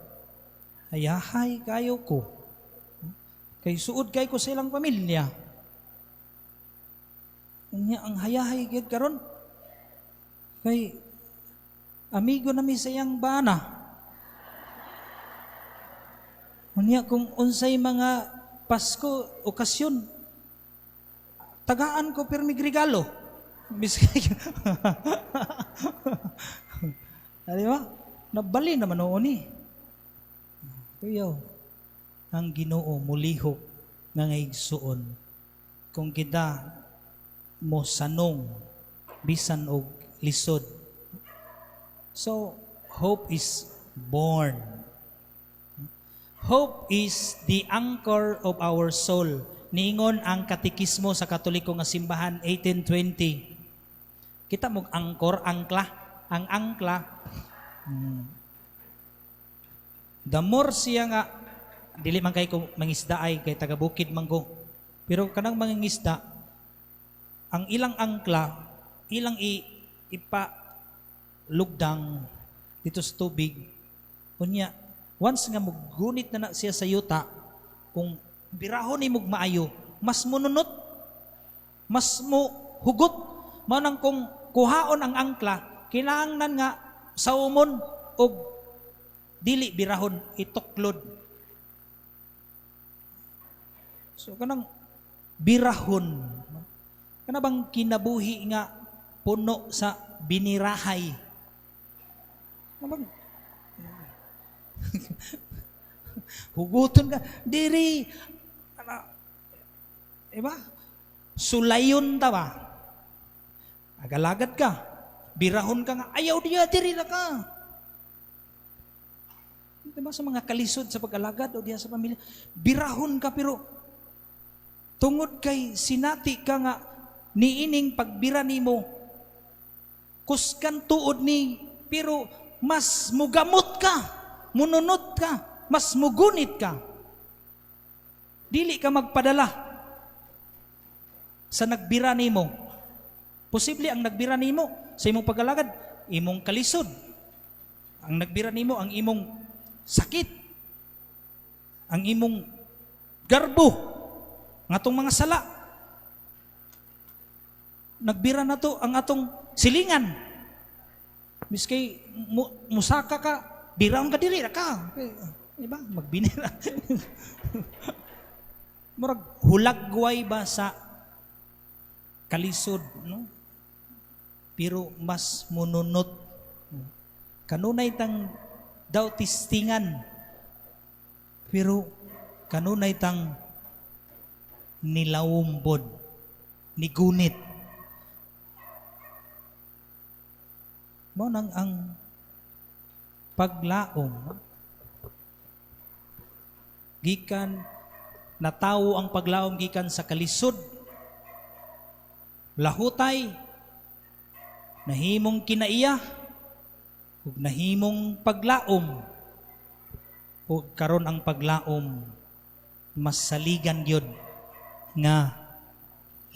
S1: ayahay kayo ko. Kay suod kay ko sa ilang pamilya. Unya ang hayahay gyud karon. Kay amigo na mi sa iyang bana. Unya kung unsay mga Pasko okasyon, tagaan ko pirmig regalo. Biskay. Di ba? Nabali naman noon ni. Kuya, ang Ginoo mulihok nga igsuon kung kita mo sanong bisan og lisod. So, hope is born. Hope is the anchor of our soul. Niingon ang katekismo sa Katoliko nga simbahan 1820. Kita mo angkor, angkla, ang angkla. The more siya nga dili man kay ko mangisda ay kay taga bukid man ko. Pero kanang mangingisda, ang ilang angkla, ilang ipa lugdang dito sa tubig. Unya, once nga mugunit na na siya sa yuta, kung birahon ni mog maayo, mas mununot, mas mo hugot. Mao nang kung kuhaon ang angkla, kinahanglan nga saumon og dili birahon, ituklod. So kanang birahon, kana bang kinabuhi nga puno sa binirahay? Kana bang huguton ka diri ana, iba sulayon ta ba? Agalagat ka, birahon ka nga, ayaw diya, diri na ka. Diba sa mga kalisod sa pag-alagad o diha sa pamilya, birahon ka pero tungod kay sinati ka nga niining pagbira nimo, kusgan tuod ni, pero mas mugamot ka, mununot ka, mas mugunit ka. Dili ka magpadala sa nagbira nimo. Posible ang nagbira nimo sa imong pag-alagad, imong kalisod. Ang nagbira nimo ang imong sakit, ang imong garbo, ng atong mga sala. Nagbira na to ang atong silingan. Miski musaka ka, biraon ka, dili ra ka. Di ba? Magbinira. Murag hulagway ba sa kalisod, no? Pero mas mununot. Kanunay tang daw tistingan. Pero kanunay tang nilawumbod, nigunit. Mao nang ang paglaom, no? Gikan natawo ang paglaom gikan sa kalisod, lahutay, nahimong kinaiya, ug nahimong paglaom. Ug karon ang paglaom masaligan gyud nga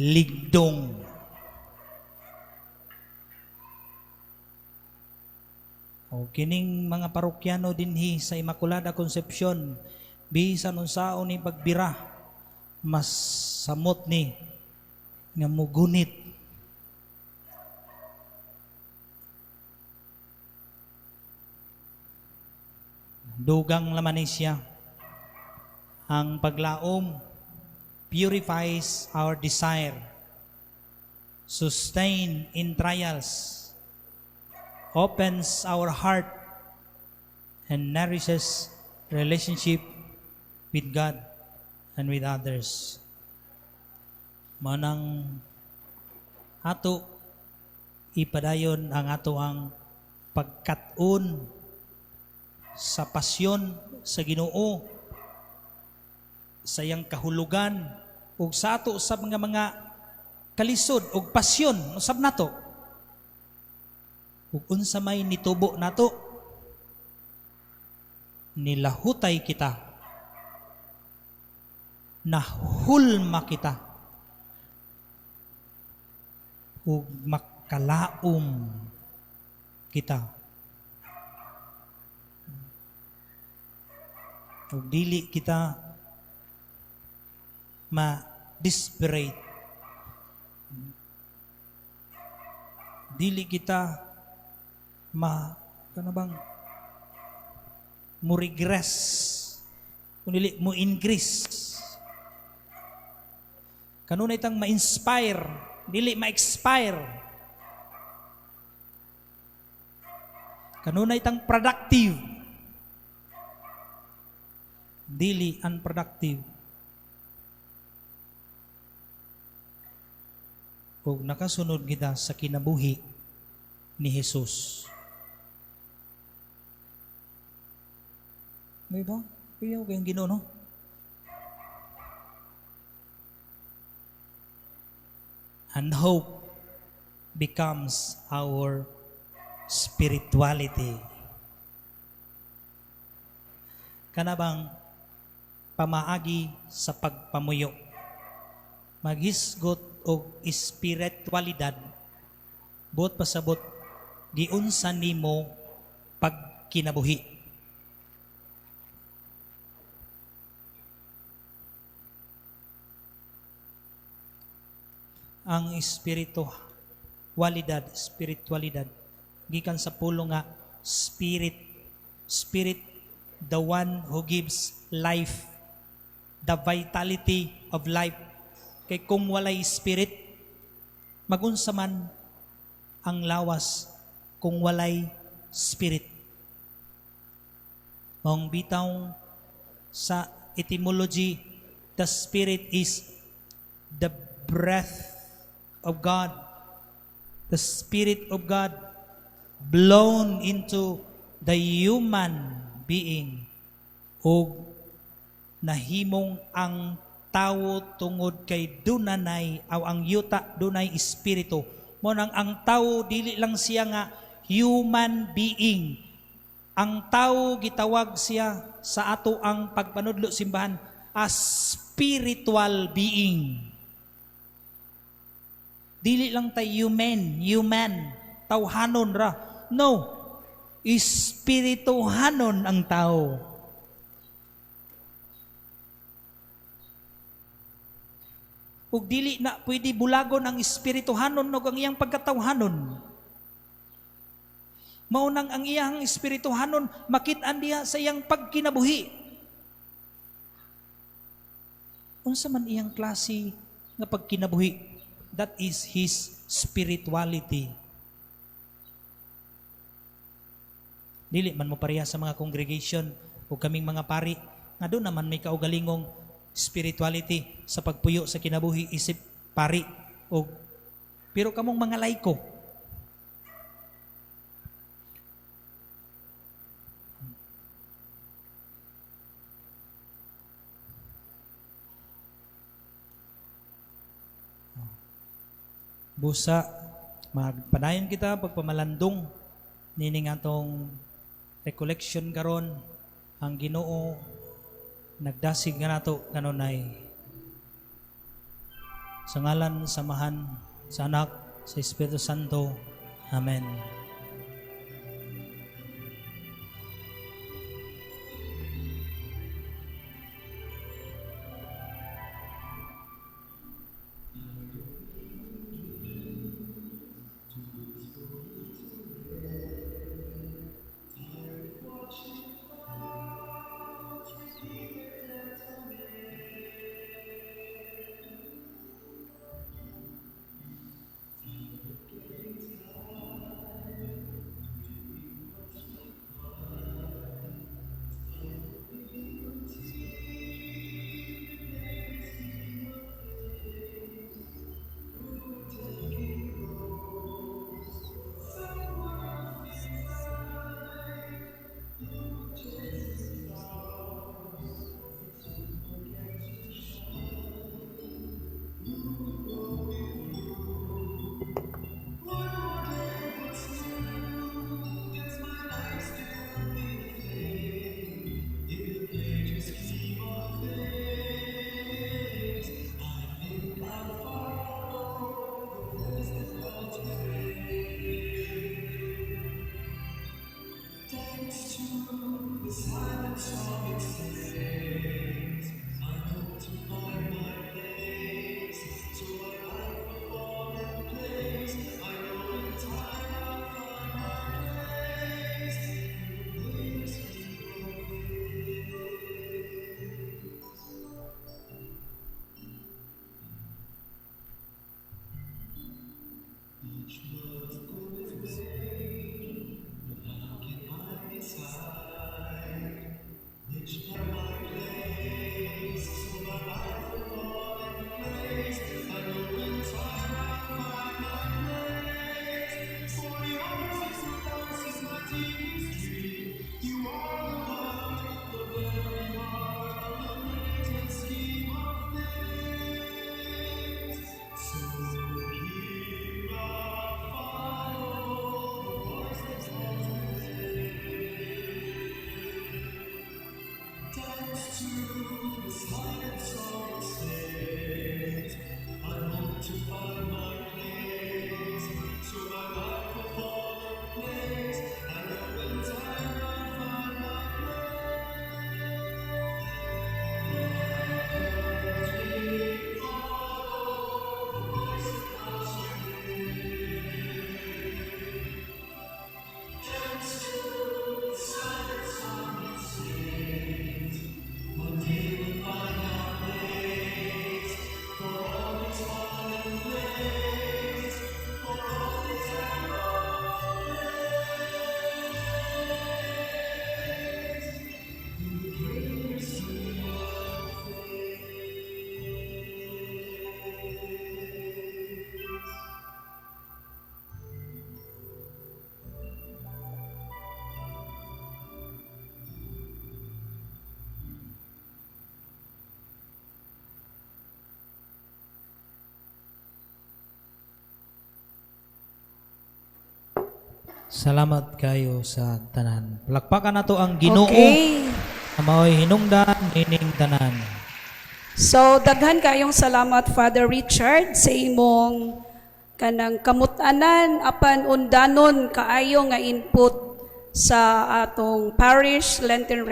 S1: ligdong. O kining mga parokyano dinhi sa Immaculada Concepcion, bisan unsaon ni pagbira, mas samot ni nga mugunit. Dugang laman ni siya. Ang paglaom purifies our desire, sustain in trials, opens our heart, and nourishes relationship with God and with others. Manang ato ipadayon ang ato ang pagkat-on sa pasyon sa Ginoo, sa iyang kahulugan, ug sa ato sa mga kalisod ug pasyon usab nato. Ug unsa may nitubo nato, nilahutay kita, nahulma kita, ug makalaom kita. Ug dili kita ma-desperate. Dili kita ma, ano bang, mo regress, kung dili mo increase. Kanunay tang ma-inspire, dili ma-expire. Kanunay tang productive, dili unproductive. Ug nakasunod kita sa kinabuhi ni Jesus. May ba? Kuya, kayong Ginoo, no? And hope becomes our spirituality. Kana bang pamaagi sa pagpamuyo? Maghisgot og espiritualidad, buot pasabot giunsa nimo pagkinabuhi. Ang espiritualidad, espiritualidad gikan sa pulong nga spirit, spirit, the one who gives life, the vitality of life. Kay kung walay spirit, magunsa man ang lawas kung walay spirit. Maong bitaw sa etymology, the spirit is the breath of God, the Spirit of God blown into the human being. Ug nahimong ang tawo tungod kay dunanay aw ang yuta dunay espiritu. Mo nang ang tawo dili lang siya nga human being. Ang tawo gitawag siya sa ato ang pagpanudlo simbahan as spiritual being. Dili lang tay human, human, tawhanon ra. No, espirituhanon ang tao. Ug dili na pwede bulagon ang espirituhanon og ang iyang pagkatawhanon. Mao nang ang iyang espirituhanon makit-an diha sa iyang pagkinabuhi. Unsa man iyang klase nga pagkinabuhi? That is his spirituality. Dili man mo pareha sa mga congregation o kaming mga pari nga doon naman may kaugalingong spirituality sa pagpuyo sa kinabuhi isip pari o pero kamong mga laiko, busa magpadayon kita pagpamalandong nining atong recollection karon. Ang Ginoo nagdasig kanato kanunay. Sa ngalan sa Amahan, sa Anak, sa Espiritu Santo. Amen. Salamat kayo sa tanan. Palakpakan nato ang Ginoo nga mao'y hinungdan ining tanan.
S4: So daghan kayong salamat, Father Richard, sa imong kanang kamut-anan apan undanon kaayo nga input sa atong parish Lenten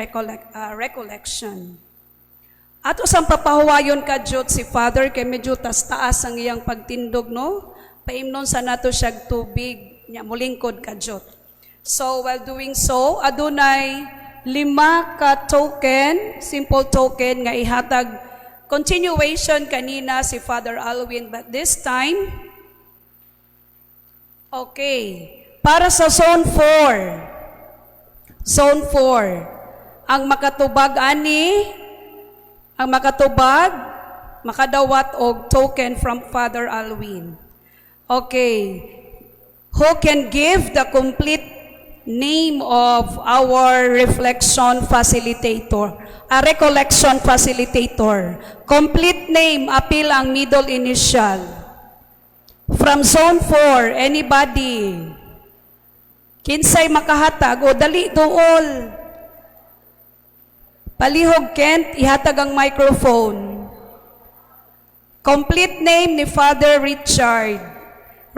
S4: recollection. Ato sang papahuwayon kadyot si Father kay medyo tas taas ang iyang pagtindog, no? Paimnon sa nato siyag tubig nya mulingkod kadyot. So while doing so, adunay lima ka token, simple token nga ihatag, continuation kanina si Father Alwin, but this time, okay, para sa zone 4. Zone 4. Ang makatubag ani, ang makatubag, makadawat og token from Father Alwin. Okay. Who can give the complete name of our reflection facilitator? A recollection facilitator. Complete name, apil ang middle initial. From zone 4, anybody? Kinsay makahatag o dali duol. Palihog Kent, ihatag ang microphone. Complete name ni Father Richard.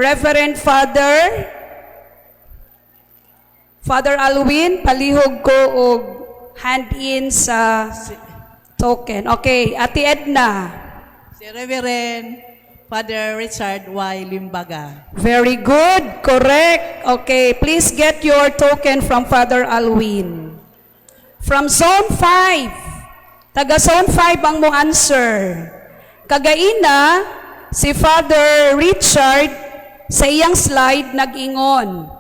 S4: Reverend Father Father Alwin, palihog ko og hand in sa token. Okay, Ate Edna.
S3: Si Reverend Father Richard Y. Limbaga.
S4: Very good, correct. Okay, please get your token from Father Alwin. From Zone 5, taga Zone 5 ang mo answer. Kagaina, si Father Richard sa iyang slide nag-ingon,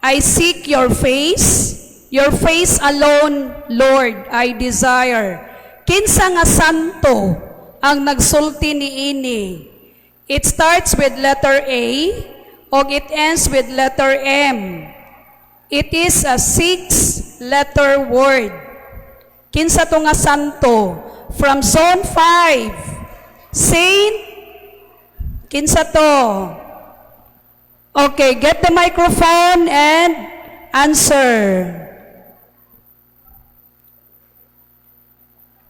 S4: "I seek your face alone, Lord, I desire." Kinsa nga santo ang nagsulti ni ini? It starts with letter A og it ends with letter M. It is a six-letter word. Kinsa to nga santo? From Zone 5. Saint, kinsa to? Okay, get the microphone and answer.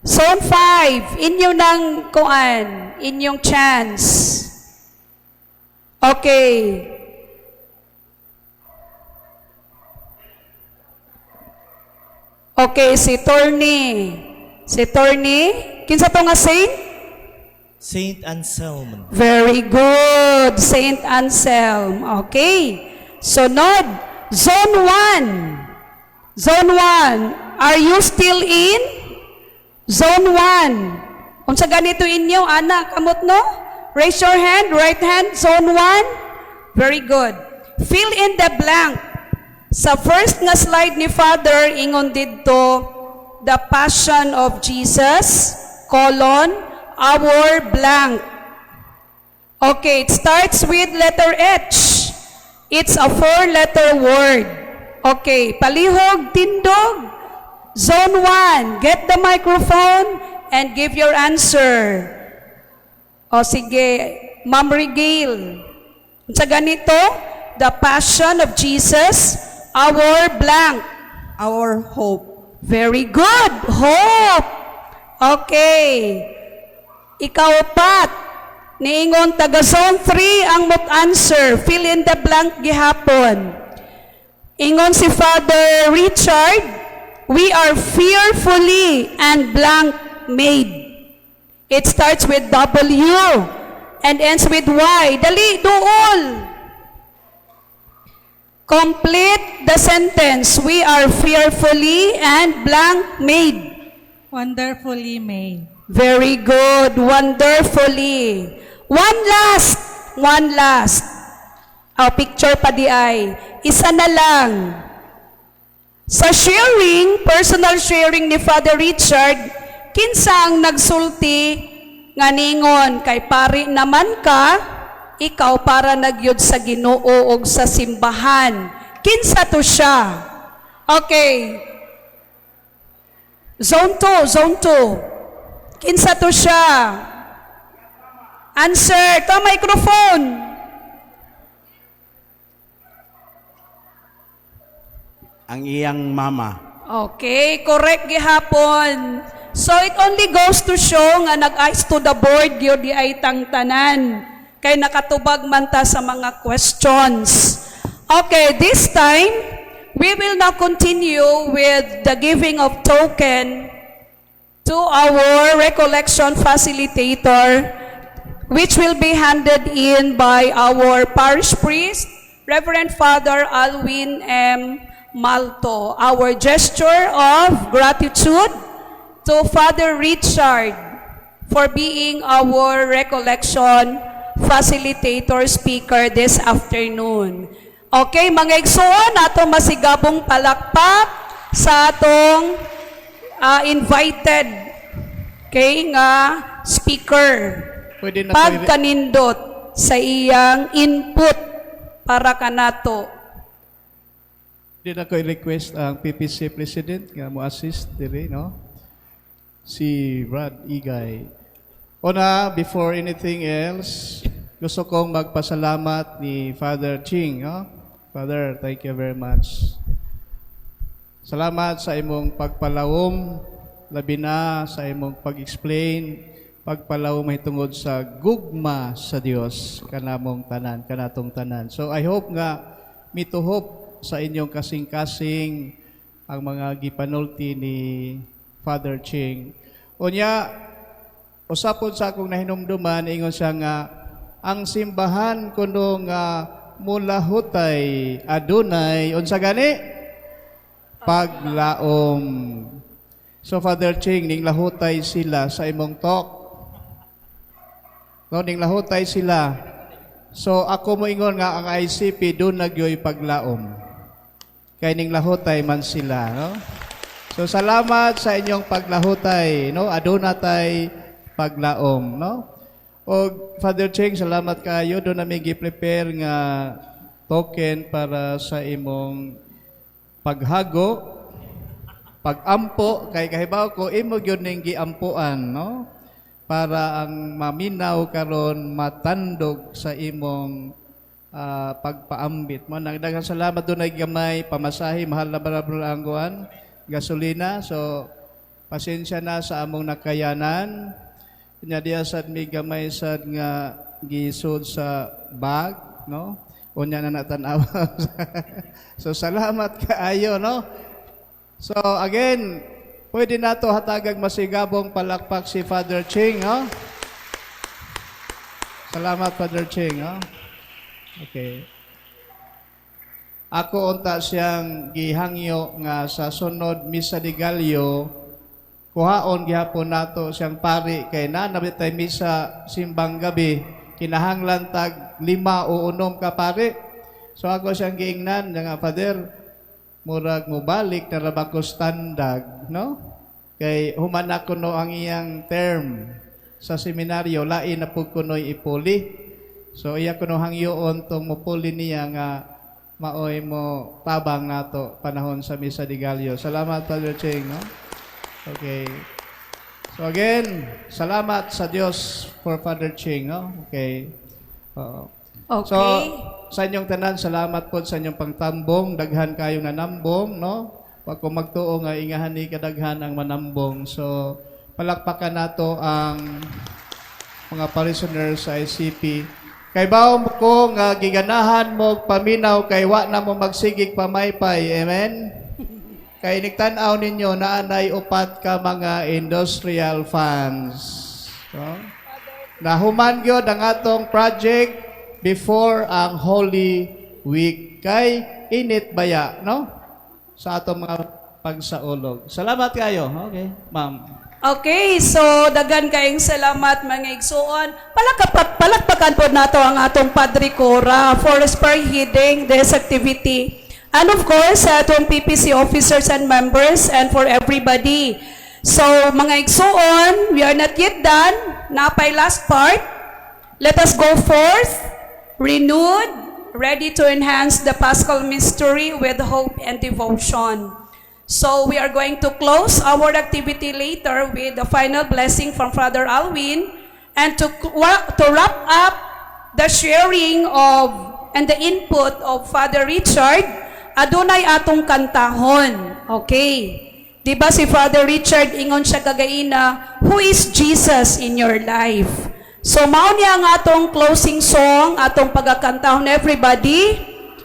S4: Zone 5, inyo nang kuan, inyong chance. Okay. Okay, si Torny. Si Torny, kinsa to nga saint?
S5: Saint Anselm.
S4: Very good, Saint Anselm. Okay. Sunod, Zone 1. Zone 1. Are you still in? Zone 1. Unsa ganito inyo, ana, kamot no? Raise your hand, right hand, Zone 1. Very good. Fill in the blank. Sa first nga slide ni Father, ingon didto, "The passion of Jesus, colon, our blank." Okay, it starts with letter H. It's a four-letter word. Okay, palihog, tindog. Zone 1, get the microphone and give your answer. O sige, Ma'am Regale. Sa ganito, "The passion of Jesus, our blank."
S6: Our hope.
S4: Very good. Hope. Okay. Ikaw, Pat. Niingon taga Zone 3 ang mot answer. Fill in the blank gihapon. Ingon si Father Richard, "We are fearfully and blank made." It starts with W and ends with Y. Dali, duol. Complete the sentence. "We are fearfully and blank made."
S7: Wonderfully made.
S4: Very good. Wonderfully. One last. One last. Oh, picture pa di ay. Isa na lang. Sa sharing, personal sharing ni Father Richard, kinsa ang nagsulti nga ningon kay pari naman ka, ikaw para nagyod sa Ginoo og sa simbahan? Kinsa to siya? Okay. Zone 2, Zone 2. Kinsa to siya? Answer. To microphone.
S8: Ang iyang mama.
S4: Okay, correct gihapon. So it only goes to show nga nag-eyes to the board gyud diay tang tanan. Kay nakatubag man ta sa mga questions. Okay, this time we will now continue with the giving of token to our recollection facilitator, which will be handed in by our parish priest, Reverend Father Alwin M. Malto. Our gesture of gratitude to Father Richard for being our recollection facilitator speaker this afternoon. Okay, mga igsoon, ato masigabong palakpak sa atong invited, okay, nga speaker.
S9: Pwede na ko
S4: Pagkanindot sa iyang input para kanato.
S9: Pwede na ko i-request ang PPC President nga mo assist diri, no? Si Brad Igay. Una, before anything else, gusto kong magpasalamat ni Father Ching, no? Father, thank you very much. Salamat sa imong pagpalawom, labi na sa imong pag-explain, pagpalawom mahitungod sa gugma sa Dios kanamong tanan, kanatong tanan. So I hope nga mituhop sa inyong kasing-kasing ang mga gipanulti ni Father Ching. Unya, usapon sa akong nahinumduman, ingon siya nga ang simbahan kuno nga mulahutay adunay unsa gani? Paglaom. So Father Ching, ning lahutay sila sa imong talk. No, ning lahutay sila. So ako moingon nga ang ICP duna gyoy paglaom. Kay ning lahutay man sila, no? So salamat sa inyong paglahutay, no? Aduna tay paglaom, no? Og Father Ching, salamat kayo duna mi gi-prepare nga token para sa imong paghago, pagampo, kay kahibaw ko imo gyud ning giampuan, no? Para ang maminaw karon matandog sa imong pagpaambit mo. Daghang salamat. Dunay gamay pamasahe, mahal na bara ang kuan, gasolina. So pasensya na sa among nakayanan. Nya diya sad mi gamay sad nga gisod sa bag, no? Unya na natanawa. So salamat kaayo, no? So again, pwede nato hatagag masigabong palakpak si Father Ching, no? Salamat, Father Ching, no? Okay. Ako unta siyang gihangyo nga sa sunod Misa de Gallo kuhaon gihapon nato siyang pari kay na tay misa simbang gabi, kinahanglan tag 5 o 6 ka pari. So ako siyang giingnan nga, "Father, murag mobalik na ra ba ko standag, no?" Kay human na kuno ang iyang term sa seminaryo, lain na pud kuno'y ipuli. So iya kuno hangyoon tong mupuli niya nga maoy mo tabang nato panahon sa Misa de Gallo. Salamat, Father Ching, no? Okay. So again, salamat sa Dios for Father Ching, no? Okay. Oo.
S4: Okay.
S9: So, sa inyong tanan, salamat po sa inyong pangtambong. Daghan kayong nanambong, no? Wag ko magtuo nga ingahan ni kadaghan ang manambong. So, palakpakan nato ang mga parishioners sa ICP. Kay bawo ko nga giganahan mo paminaw kay wa na mo magsigig pamaypay. Amen? Kay nigtan-aw ninyo naanay upat ka mga industrial fans. No? Nahuman gyud ang atong project before ang Holy Week. Kay init baya, no? Sa atong mga pagsaulog. Salamat kayo. Okay, ma'am.
S4: Okay, so daghan kayong salamat, mga igsuon. Palakpakan po nato ang atong Padre Cora for spearheading this activity. And of course, sa atong PPC officers and members and for everybody. So, mga igsuon, we are not yet done. Naa pay last part. Let us go forth, renewed, ready to enhance the Paschal mystery with hope and devotion. So we are going to close our activity later with the final blessing from Father Alwin and to wrap up the sharing of and the input of Father Richard. adunay atong kantahon. Okay. Di ba si Father Richard ingon siya kagaina, "Who is Jesus in your life?" So mao niya ang atong closing song, atong pagakantahon. Everybody,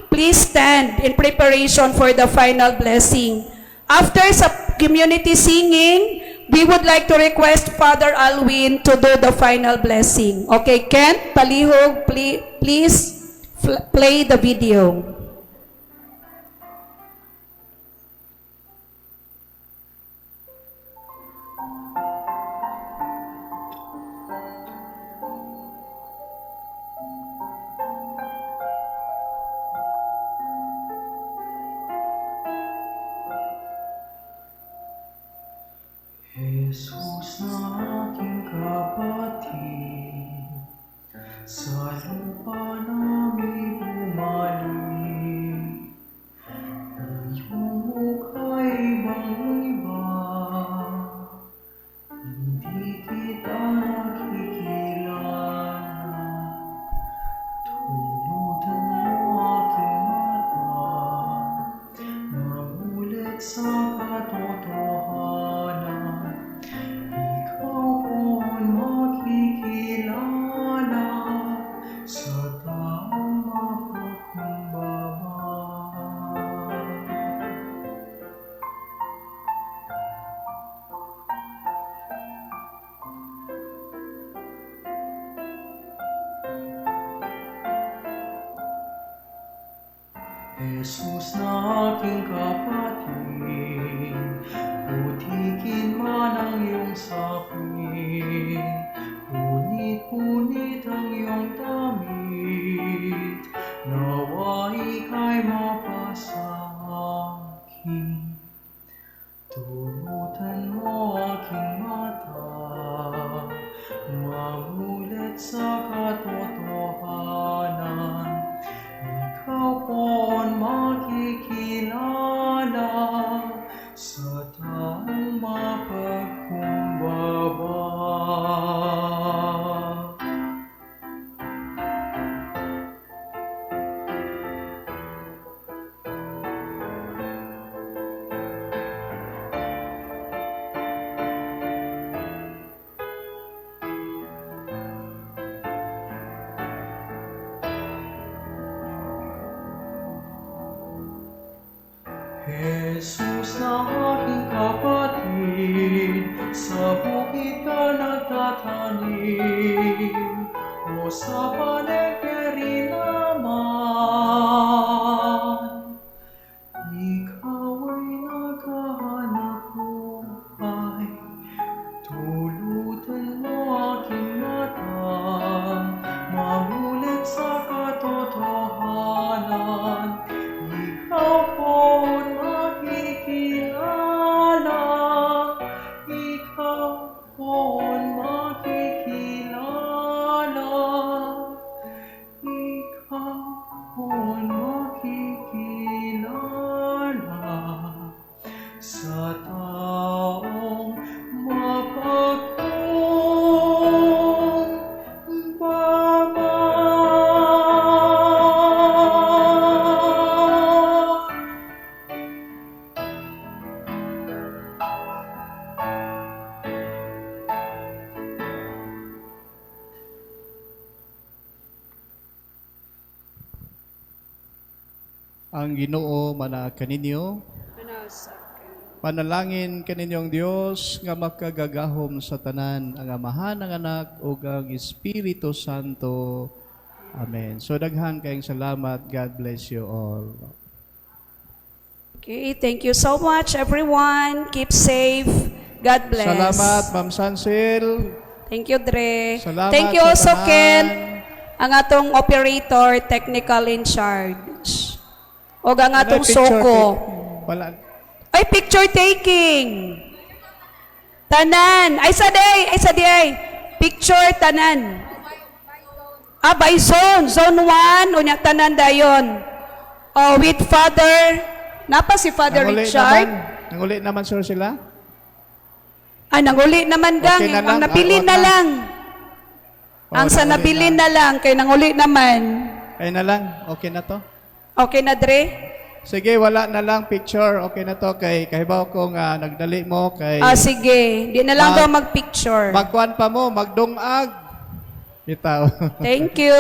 S4: please stand in preparation for the final blessing. After sa community singing, we would like to request Father Alwin to do the final blessing. Okay, Kent, palihog, please play the video.
S8: Jesus na aking kapatid, sa lupa namin bumalik. Iyong mukha'y ibang-iba, hindi kita nakikilala. Tulutan mo aking mata, mamulat sa katotohanan. Ikaw po ang makikilala sa taong mapagkumbaba. Jesus na aking kapatid, putikin man ang iyong sapin, punit-punit ang iyong damit, nawa ika'y mapasa akin. Tulutan mo aking mata, mamulat sa katotohanan. Ikaw po ang makikilala sa taong mapagkumbaba. Jesus na aking kapatid, sa bukid ka nagtatanim, o sa palengke rin naman. Ikaw ay naghahanap buhay, tulutan mo aking mata, mamulat sa katotohanan. Ikaw po ang makikilala, ikaw po ang makikilala, ikaw po ang makikilala sa taong mapagkumbaba.
S9: Ang Ginoo mana kaninyo. Panalangin kaninyong Dios nga makagagahom sa tanan, ang Amahan, ang Anak ug ang Espiritu Santo. Amen. So daghan kayong salamat. God bless you all.
S4: Okay, thank you so much, everyone. Keep safe. God bless.
S9: Salamat, Ma'am Sansil.
S4: Thank you, Dre.
S9: Salamat
S4: Thank you
S9: sa
S4: also,
S9: tanan.
S4: Ken, ang atong operator, technical in charge. O ang atong
S9: Wala, picture
S4: soko.
S9: Wala.
S4: Ay, picture taking. Tanan. Ay, sa day. Ay, sa day. Picture, tanan. Ah, by zone. Zone 1. Unya, tanan dayon. Oh, with Father. Napa si Father
S9: Nanguli
S4: Richard?
S9: naman. Nanguli naman, sir, sila.
S4: Ah, nanguli naman gang.
S9: Okay na
S4: Ang
S9: lang.
S4: nabilin
S9: Ah,
S4: na
S9: wag na.
S4: lang.
S9: Oh,
S4: Ang sa
S9: nanguli
S4: nabilin na lang, kay nanguli naman.
S9: Ay na lang. Okay na to.
S4: Okay na, Dre?
S9: Sige, wala na lang picture. Okay na to kay kahibaw ko nga nagdali mo kay
S4: Ah, sige. Di na lang daw magpicture.
S9: Magkuan pa mo, magdungag. Bitaw.
S4: Thank you.